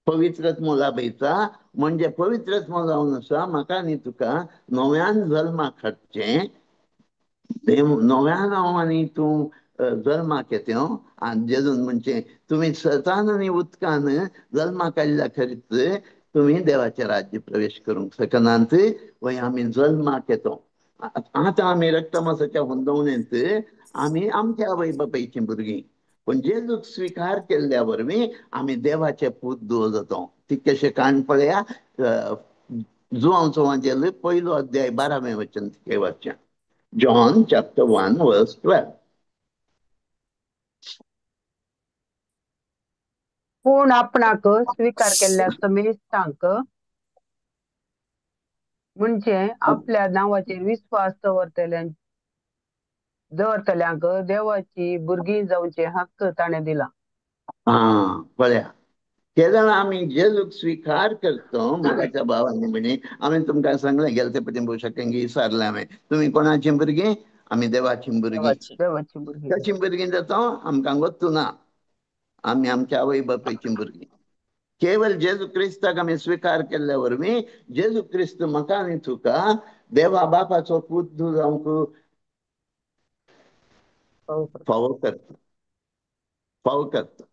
पवित्रत्व लाभयता, म्हणजे पवित्रत्व जावन आसा म्हाका आनी तुका नव्यान जल्माक हाडचें. देव नव्यान हांव आनी तूं जल्माक येता. आनी जेजून म्हणचें तुमी सतान आनी उदकान जल्माक आयिल्ल्या खरीच तुमी देवाचें राज्य प्रवेश करूंक शकनात. वय आमी जल्माक येता. आतां आमी रक्तमासाच्या हुंदवणेंत आमी आमच्या आवय बापायचीं भुरगीं, पूण जेजूक स्विकार केल्ल्या वरवीं आमी देवाचे पूत धुवो जाता. तितकेशें काण पळया जुवांव चोवांजेल पयलो अध्याय 12वें वचन तिके वाचचें. John chapter 1 verse 12. पूण आपणाक स्विकार केल्ल्या समेस्तांक म्हणजे आपल्या नांवाचेर विस्वास दवरतल्यांक देवाची भुरगीं जावचे हक्क ताणें दिला. आं, पळया केदळा आमी जेजूक स्विकार करता मोगाच्या भावांनी म्हणी हांवें तुमकां सांगलें गेले ते भोवशा कंगी विचारलें हांवें, तुमी कोणाची भुरगीं? आमी देवाची भुरगीं. देवाची भुरगीं. कशी भुरगीं जाता आमकां गोत्तू ना, आमी आमच्या आवय बापायची भुरगीं. केवल जेजू क्रिस्ताक आमी स्विकार केल्ल्या वरवीं जेजू क्रिस्त म्हाका आनी तुका देवा बापाचो पूत जावंक फावो करता, फावो करता.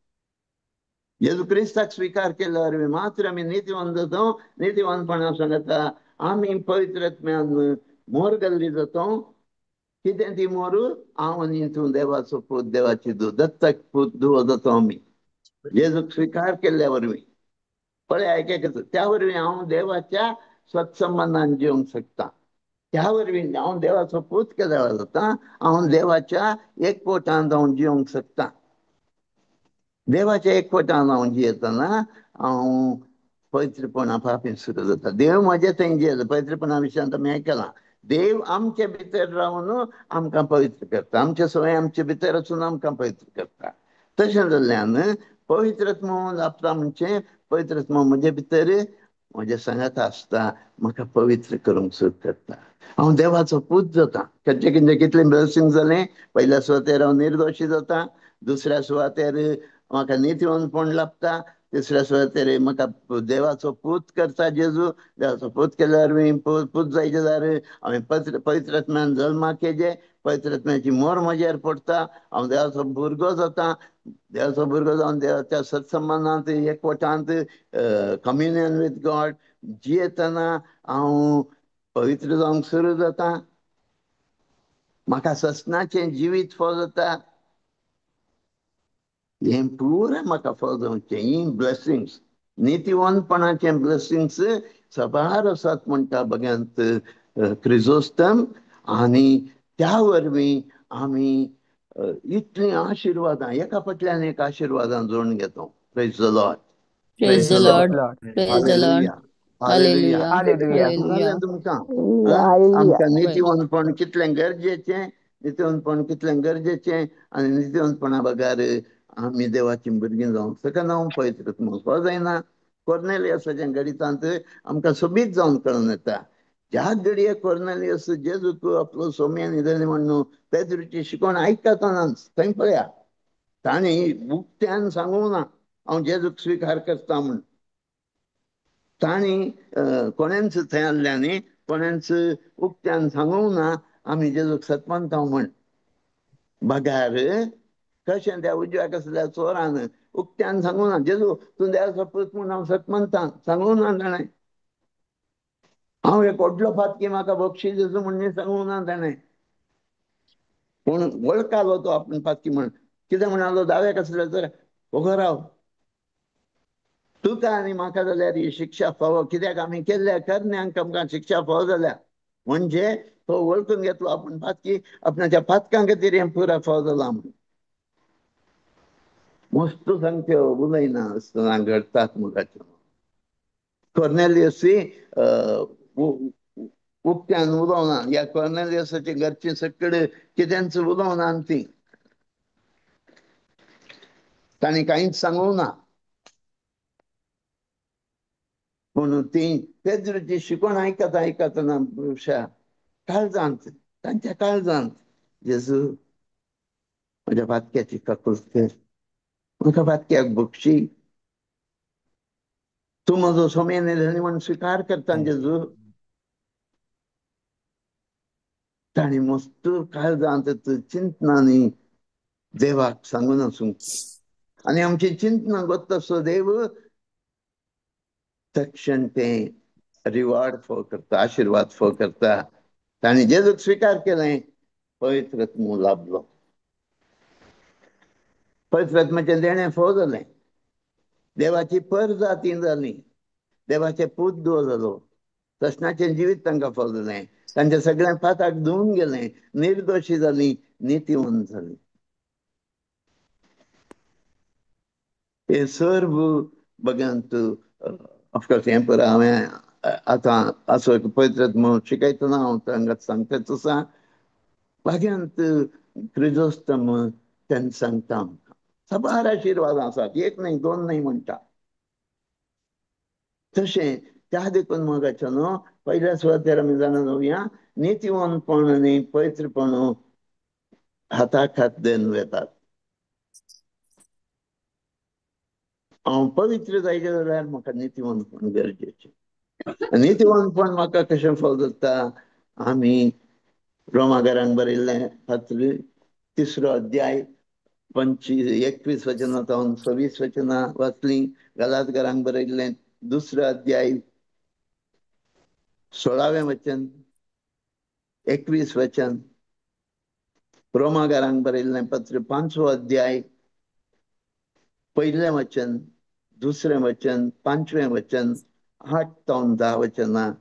जेजू क्रिस्ताक स्विकार केल्ल्या वरवीं मात्र आमी नितीवंत जाता. नितीवंतपणा सांगता आमी पवित्रत्म्यान मोर गल्ली जाता. कितें ती मोर? हांव आनी तूं देवाचो पूत, देवाची धूव, दत्तक पूत धुवो जाता आमी जेजूक स्विकार केल्ल्या वरवीं. पळय आयक, त्या वरवीं हांव देवाच्या सत्संबंधान जिवंक शकता. त्या वरवीं हांव देवाचो पूत केदळा जाता, हांव देवाच्या एकवटान हांव जिवंक शकता. देवाच्या एकवटान हांव जियेतना हांव पवित्रपणा पापी सुरू जाता. देव म्हजे थंय जियेता. पवित्रपणा विशयांत आमी आयकलां, देव आमचे भितर रावन आमकां पवित्र करता, आमचे सवय आमचे भितर आसून आमकां पवित्र करता. तशें जाल्ल्यान पवित्रत्व लाभता म्हणजे पवित्रत्व म्हजे भितर म्हज्या सांगाता आसता, म्हाका पवित्र करूंक सुरू करता. हांव देवाचो पूत जाता. खंयचे खंयचे कितलें ब्लेसींग जालें? पयल्या सुवातेर हांव निर्दोशी जाता, दुसऱ्या सुवातेर म्हाका नितीवंतपण लाभता, तिसऱ्या सुवातेर म्हाका देवाचो पूत करता जेजू. देवाचो पूत केल्यार पूत जायचे जाल्यार हांवें पवित्र आत्म्यान जल्माक येजे. पवित्र आत्म्याची मोर म्हजेर पडटा, हांव देवाचो भुरगो जाता. देवाचो भुरगो जावन देवाच्या सत्संबंधांत एकवटांत कम्युनियन विथ गॉड जियेतना हांव पवित्र जावंक सुरू जाता. म्हाका ससनाचें जिवीत फाव जाता. हें पुराय म्हाका फाव जावचें. ही ब्लेसिंग्स, नितीवंतपणाचें ब्लेसिंग्स सबार आसात म्हणटा भगवंत क्रिजोस्तम. आनी त्या वरवीं आमी इतलीं आशिर्वादां एका फाटल्यान एक आशिर्वादां जोडून घेतो. Praise the Lord. Praise the Lord. Praise the Lord. Hallelujah. Hallelujah. तुमकां आमकां नितीवंतपण कितलें गरजेचें, नितीवंतपण कितलें गरजेचें. आनी नितीवंतपणा बगर आमी देवाची भुरगीं जावंक शकना, पवित्र आत्मो जायना. कोर्नेलियसाच्या गणितांत आमकां सोबीत जावन कळून येता. ज्या घडये कोर्नेलियस जेजूक आपलो सोमी आनी धनी म्हणून पेद्रूची शिकवण आयकतनाच थंय पळया तांणी उक्त्यान सांगूंक ना हांव जेजूक स्विकार करता म्हूण. तांणी कोणेंच थंय आसल्यांनी कोणेंच उक्त्यान सांगूंक ना आमी जेजूक सतमानता म्हूण. बगार कशें त्या उजव्याक आसल्या चोरान उक्त्यान सांगूंक ना जेजू तूं देवाचो पूत म्हूण हांव सत मानता, सांगूंक ना ताणें. हांव एक व्हडलो फातकी म्हाका बक्षीस जेजू म्हूण सांगूंक ना ताणें. पूण वळखालो तो आपूण फातकी म्हण. कितें म्हणालो दाव्याक आसल्या तर वगो राव, तुका आनी म्हाका जाल्यार ही शिक्षा फावो, कित्याक आमी केल्ल्या करण्यांक आमकां शिक्षा फावो जाल्या. म्हणजे तो वळखून घेतलो आपूण फातकी, आपणाच्या फातकां खातीर हें पुरा फावो जाला म्हूण. मस्त सांगत्यो उलयना आसतना घडटात मुखाच्यो. कोर्नेलियस उक्त्यान उलोवना, ह्या कोर्नेलियसाची घरची सगळे कितेंच उलोवना ती, तांणी कांयच सांगूंक ना. पूण ती पेद्रूची शिकवण आयकता आयकतना काळजांत, तांच्या काळजांत जेजू म्हज्या पातक्याची काकूळ कर, म्हाका पातक्याक बक्षी, तूं म्हजो सोमी आनी धनी म्हूण स्विकार करता जेजू. तांणी मस्त काळजांत चिंतनांनी देवाक सांगून आसूंक. आनी आमची चिंतनां गोत्ता देव तक्षण तें रिवॉर्ड फो करता, आशिर्वाद फो करता. तांणी जेजूक स्विकार केलें, पवित्र आत्मो लाभलो, पवित्र आत्म्याचें देणें फो जालें, देवाची परजाती जाली, देवाचे पूत दो जालो, ससनाचें जिवीत तांकां फाव जालें, तांच्या सगळ्या पाताक धुवून गेलें, निर्दोशी जाली, नितीवंत जाली. हे सर्व भगवंत ऑफकोर्स हें पुरो हांवें आतां असो पवित्र आत्मो शिकयतना हांव तांकां सांगताच आसा. भाग्यांत क्रिजोस्तम तेन्ना सांगता आमकां साबार आशिर्वादां आसात, एक न्हय दोन न्हय म्हणटा. तशें त्या देखून मोगाचो न्हू पयल्या सुवातेर आमी जाणा जावया नितीवंतपण आनी पवित्रपण हाताक हात देवन वेतात. हांव पवित्र जायचें जाल्यार म्हाका नितीवंतपण गरजेचें. नितीवंतपण म्हाका कशें फाव जाता? आमी रोमागारांक बरयल्लें पत्र 3 अध्याय 21 वचनां जावन 26 वचनां वाचलीं. गलातकारांक बरयल्लें 2 अध्याय 16वें वचन, 21 वचन. रोमागारांक बरयल्लें पत्र 5 अध्याय 1 वचन, 2 वचन, 5वें वचन, 8 जावन 10 वचनां.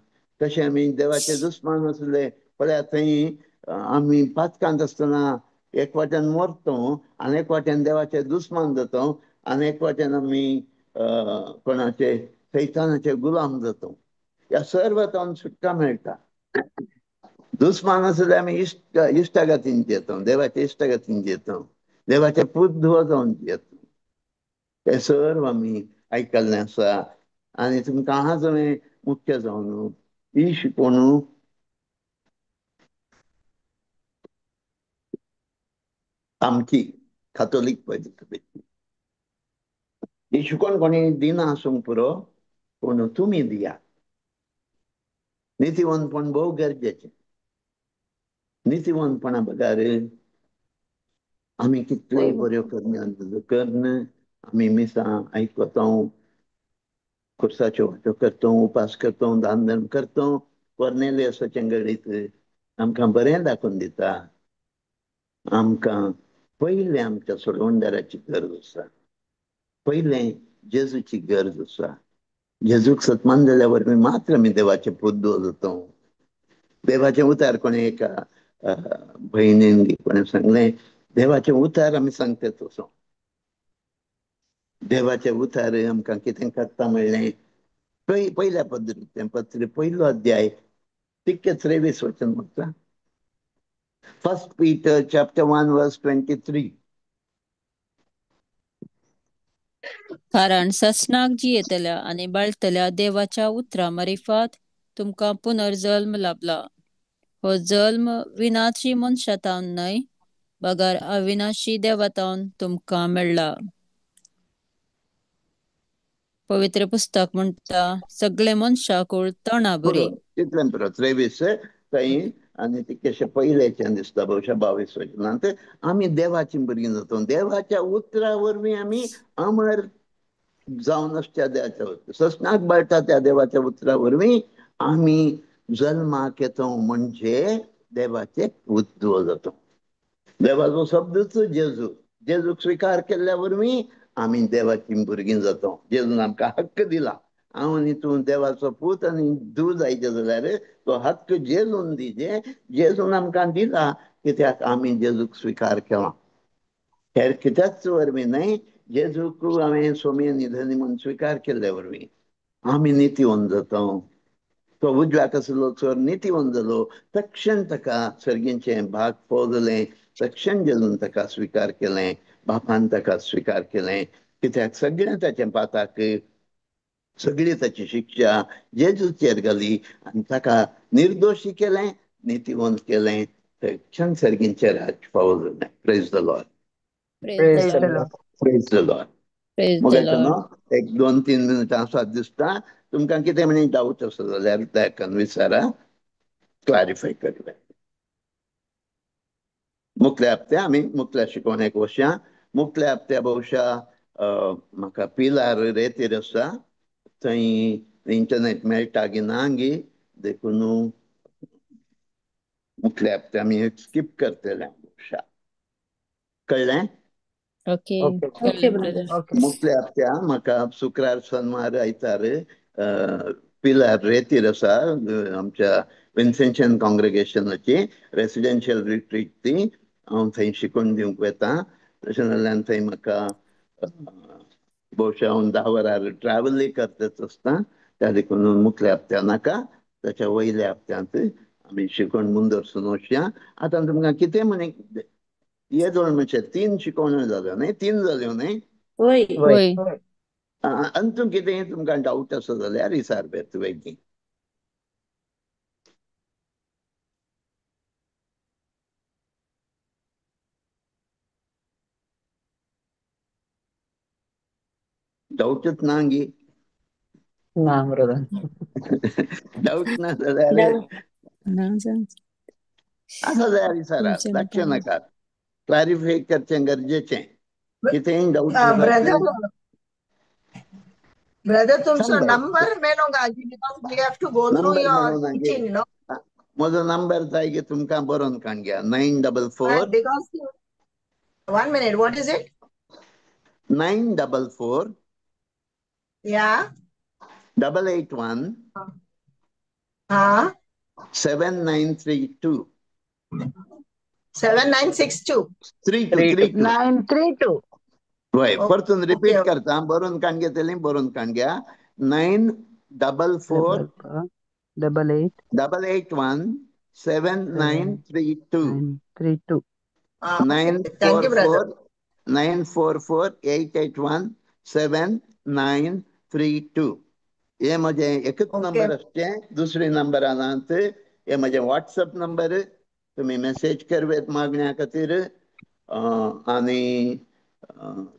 कशें आमी देवाचे दुस्मान आसले पळया थंय आमी पातकांत आसतना एक वाट्यान मरतो आनी एक वाट्यान देवाचे दुस्मान जातो आनी एक वाट्यान आमी कोणाचे सैतानाचे गुलाम जातो. ह्या सर्व तावन सुटका मेळटा. दुस्मान आसल्यार आमी इश्टागतीन जियेता, देवाचे इश्टागतीन जियेता, देवाचे पूत धुवो जावन जियेता. हे सर्व आमी आयकल्लें आसा. आनी तुमकां आज हांवें मुख्य जावन ही शिकवण आमची कातोलीक पद्दती ही शिकोवन कोणी दिना आसूंक पुरो, पूण तुमी दिया. नितीवंतपण भोव गरजेचें. नितीवंतपणा बगर आमी कितलेय बऱ्यो करण्यो करन, आमी मिसां आयकता, खुर्साच्यो वाट्यो करता, उपास करता, दान धर्म करता. कोर्नेलियसाचें गणीत आमकां बरें दाखोवन दिता. आमकां पयलें आमच्या सोडवणदाराची गरज आसा, पयलें जेजूची गरज आसा. जेजूक सत्मान जाल्या वरवीं मात्र आमी देवाचें पूत जाता. देवाचें उतार कोणें एका भयणीन कोणें सांगलें, देवाचें उतार आमी सांगता तसो. देवाचें उतार आमकां कितें करता म्हणलें, पयल्या पद्दतीचें पत्र पयलो अध्याय तिक्के 23 वचन म्हणटा. 1 Peter chapter 1 verse 23. कारण ससनाक जियेतल्या आनी बाळतल्या देवाच्या उतरा मारिफात तुमकां पुनर्जल्म लाभला. हो जल्म विनाशी मनशातावन न्हय, बगर अविनाशी देवातावन तुमकां मेळ्ळा. पवित्र पुस्तक म्हणटा, सगळे मनशाकूळ तणा बरी. तितलें पुरो 23 थंय आनी तितकेशें पयलेच्यान दिसता, बहुशा 22 वचनांत. आमी देवाची भुरगीं जाता. देवाच्या उतरा वरवीं आमी अमर जावन आसच्या देवाच्या ससनाक बाळटा त्या देवाच्या उतरा वरवीं आमी जल्माक येता, म्हणजे देवाचे पूत जाता. देवाचो शब्दच जेजू. जेजूक स्विकार केल्ल्या वरवीं आमी देवाची भुरगीं जाता. जेजून आमकां हक्क दिला, हांव आनी तूं देवाचो पूत आनी धूव जायचें जाल्यार तो हक्क जेजून दिजे. जेजून आमकां दिला कित्याक आमी जेजूक स्विकार केला. हेर कित्याच वरवीं न्हय, जेजूक हांवें सोमी आनी धनी म्हूण स्विकार केल्ले वरवीं आमी नितीवंत जाता. तो उजव्याक आसलो चोर नितीवंत जालो, तक्षण ताका सर्गीचें भाग फाव जालें, तक्षण जेजून ताका स्विकार केलें, बापान ताका स्विकार केलें. कित्याक सगळें ताचें पाताक, सगळी ताची शिक्षा जेजूचेर घाली आनी ताका निर्दोशी केलें, नितीवंत केलें. तक्षण सर्गीचें राज फावो जालें. Praise the Lord. Praise the Lord. Praise the Lord. न्हू एक 2-3 मिनटां आसात दिसता. तुमकां कितें म्हणी डावट आसा जाल्यार ताका विचारा, क्लॅरिफाय करूया. मुखल्या हप्त्या आमी मुखल्या शिकोवण्याक वचया. मुखल्या हप्त्या बहुशा म्हाका पिलार रेतीर आसा, थंय इंटरनेट मेळटा की ना गी, देखून मुखल्या हप्त्या आमी स्कीप करतले बहुशा. कळ्ळें? ओके. Okay brother. मुखल्या हप्त्या म्हाका शुक्रार, शनवार, आयतार पिलार रेतीर आसा आमच्या विन्सेन्शियन कॉंग्रेगेशनाची रेसिडेन्शियल रिट्रीट, ती हांव थंय शिकोवन दिवंक वता. तशें जाल्यार थंय म्हाका बहुशा हांव 10 वरार ट्रॅव्हलय करतच आसता, त्या देखून मुखल्या हप्त्या नाका, ताच्या वयल्या हप्त्यांत आमी शिकोवन मुंदरसून वचया. आतां तुमकां कितें म्हणी येदोळ म्हणजे 3 शिकोवण्यो जाल्यो न्हय, 3 जाल्यो न्हय? वय. वय. अंतू कितें तुमकां डावट आसा जाल्यार विचार बेत बेगीन. डावटच ना गी? ना ब्रदर. डावट ना जाल्यार आसा जाल्यार विचारा, धाडचें नाका, क्लॅरिफाय करचें गरजेचें. कितेंय डावट. ब्रदर तुमचो नंबर मेळोंक आजी, because we have to go through your teaching, no? म्हजो नंबर जाय की तुमकां बरोवन काण घ्या. 944. Because 1 minute, what is it? 944 Yeah. 881 7932. 7962. 32 32. 932. वय, परतून रिपीट करता, बरोवन काण घेतली, बरोवन काण घ्या. 944 88 881 7932. 32. 944 944 881 7932. हे म्हजें एकच नंबर आसचें, दुसरे नंबर आनात. हे म्हजें वॉट्सएप नंबर, तुमी मॅसेज करवेत मागण्या खातीर. आनी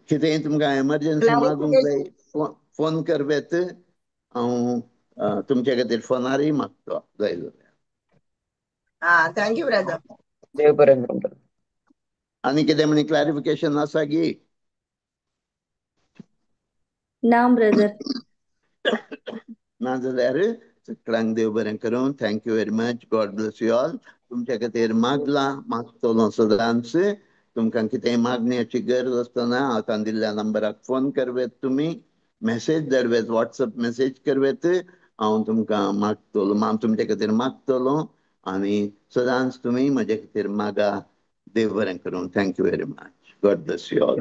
कितेंय तुमकां एमर्जन्सी मागूंक जाय, फोन करवेत, हांव तुमचे खातीर फोनारय मागतो जाय जाल्यार. हा, thank you brother. देव बरें करूं ब्रदर. आनी कितें म्हणी क्लॅरिफिकेशन आसा गी? ना ब्रदर. ना जाल्यार सगळ्यांक देव बरें करूं. Thank you very much. God bless you all. तुमच्या खातीर मागलां, मागतलो सदांच. तुमकां कितेंय मागण्याची गरज आसतना आतां दिल्ल्या नंबराक फोन करवेत, तुमी मॅसेज धाडवेत, वॉट्सएप मॅसेज करवेत, हांव तुमकां मागतलो, तुमच्या खातीर मागतलो. आनी सदांच तुमी म्हजे खातीर मागा. देव बरें करूं. Thank you very much. God bless you all.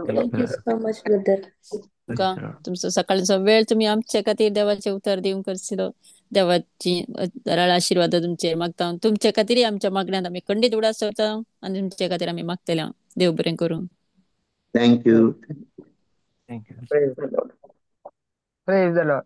Thank you so much brother. तुमकां तुमचो सकाळचो वेळ तुमी आमचे खातीर देवाचें उतर दिवंक करसिलो. देवाची दराळ आशिर्वाद तुमचेर मागता. तुमचे खातीर आमच्या मागण्यांत आमी खंडीत उडास करता आनी तुमचे खातीर आमी मागतले. देव बरें करूं. Thank you. Thank you. Praise the Lord. Praise the Lord.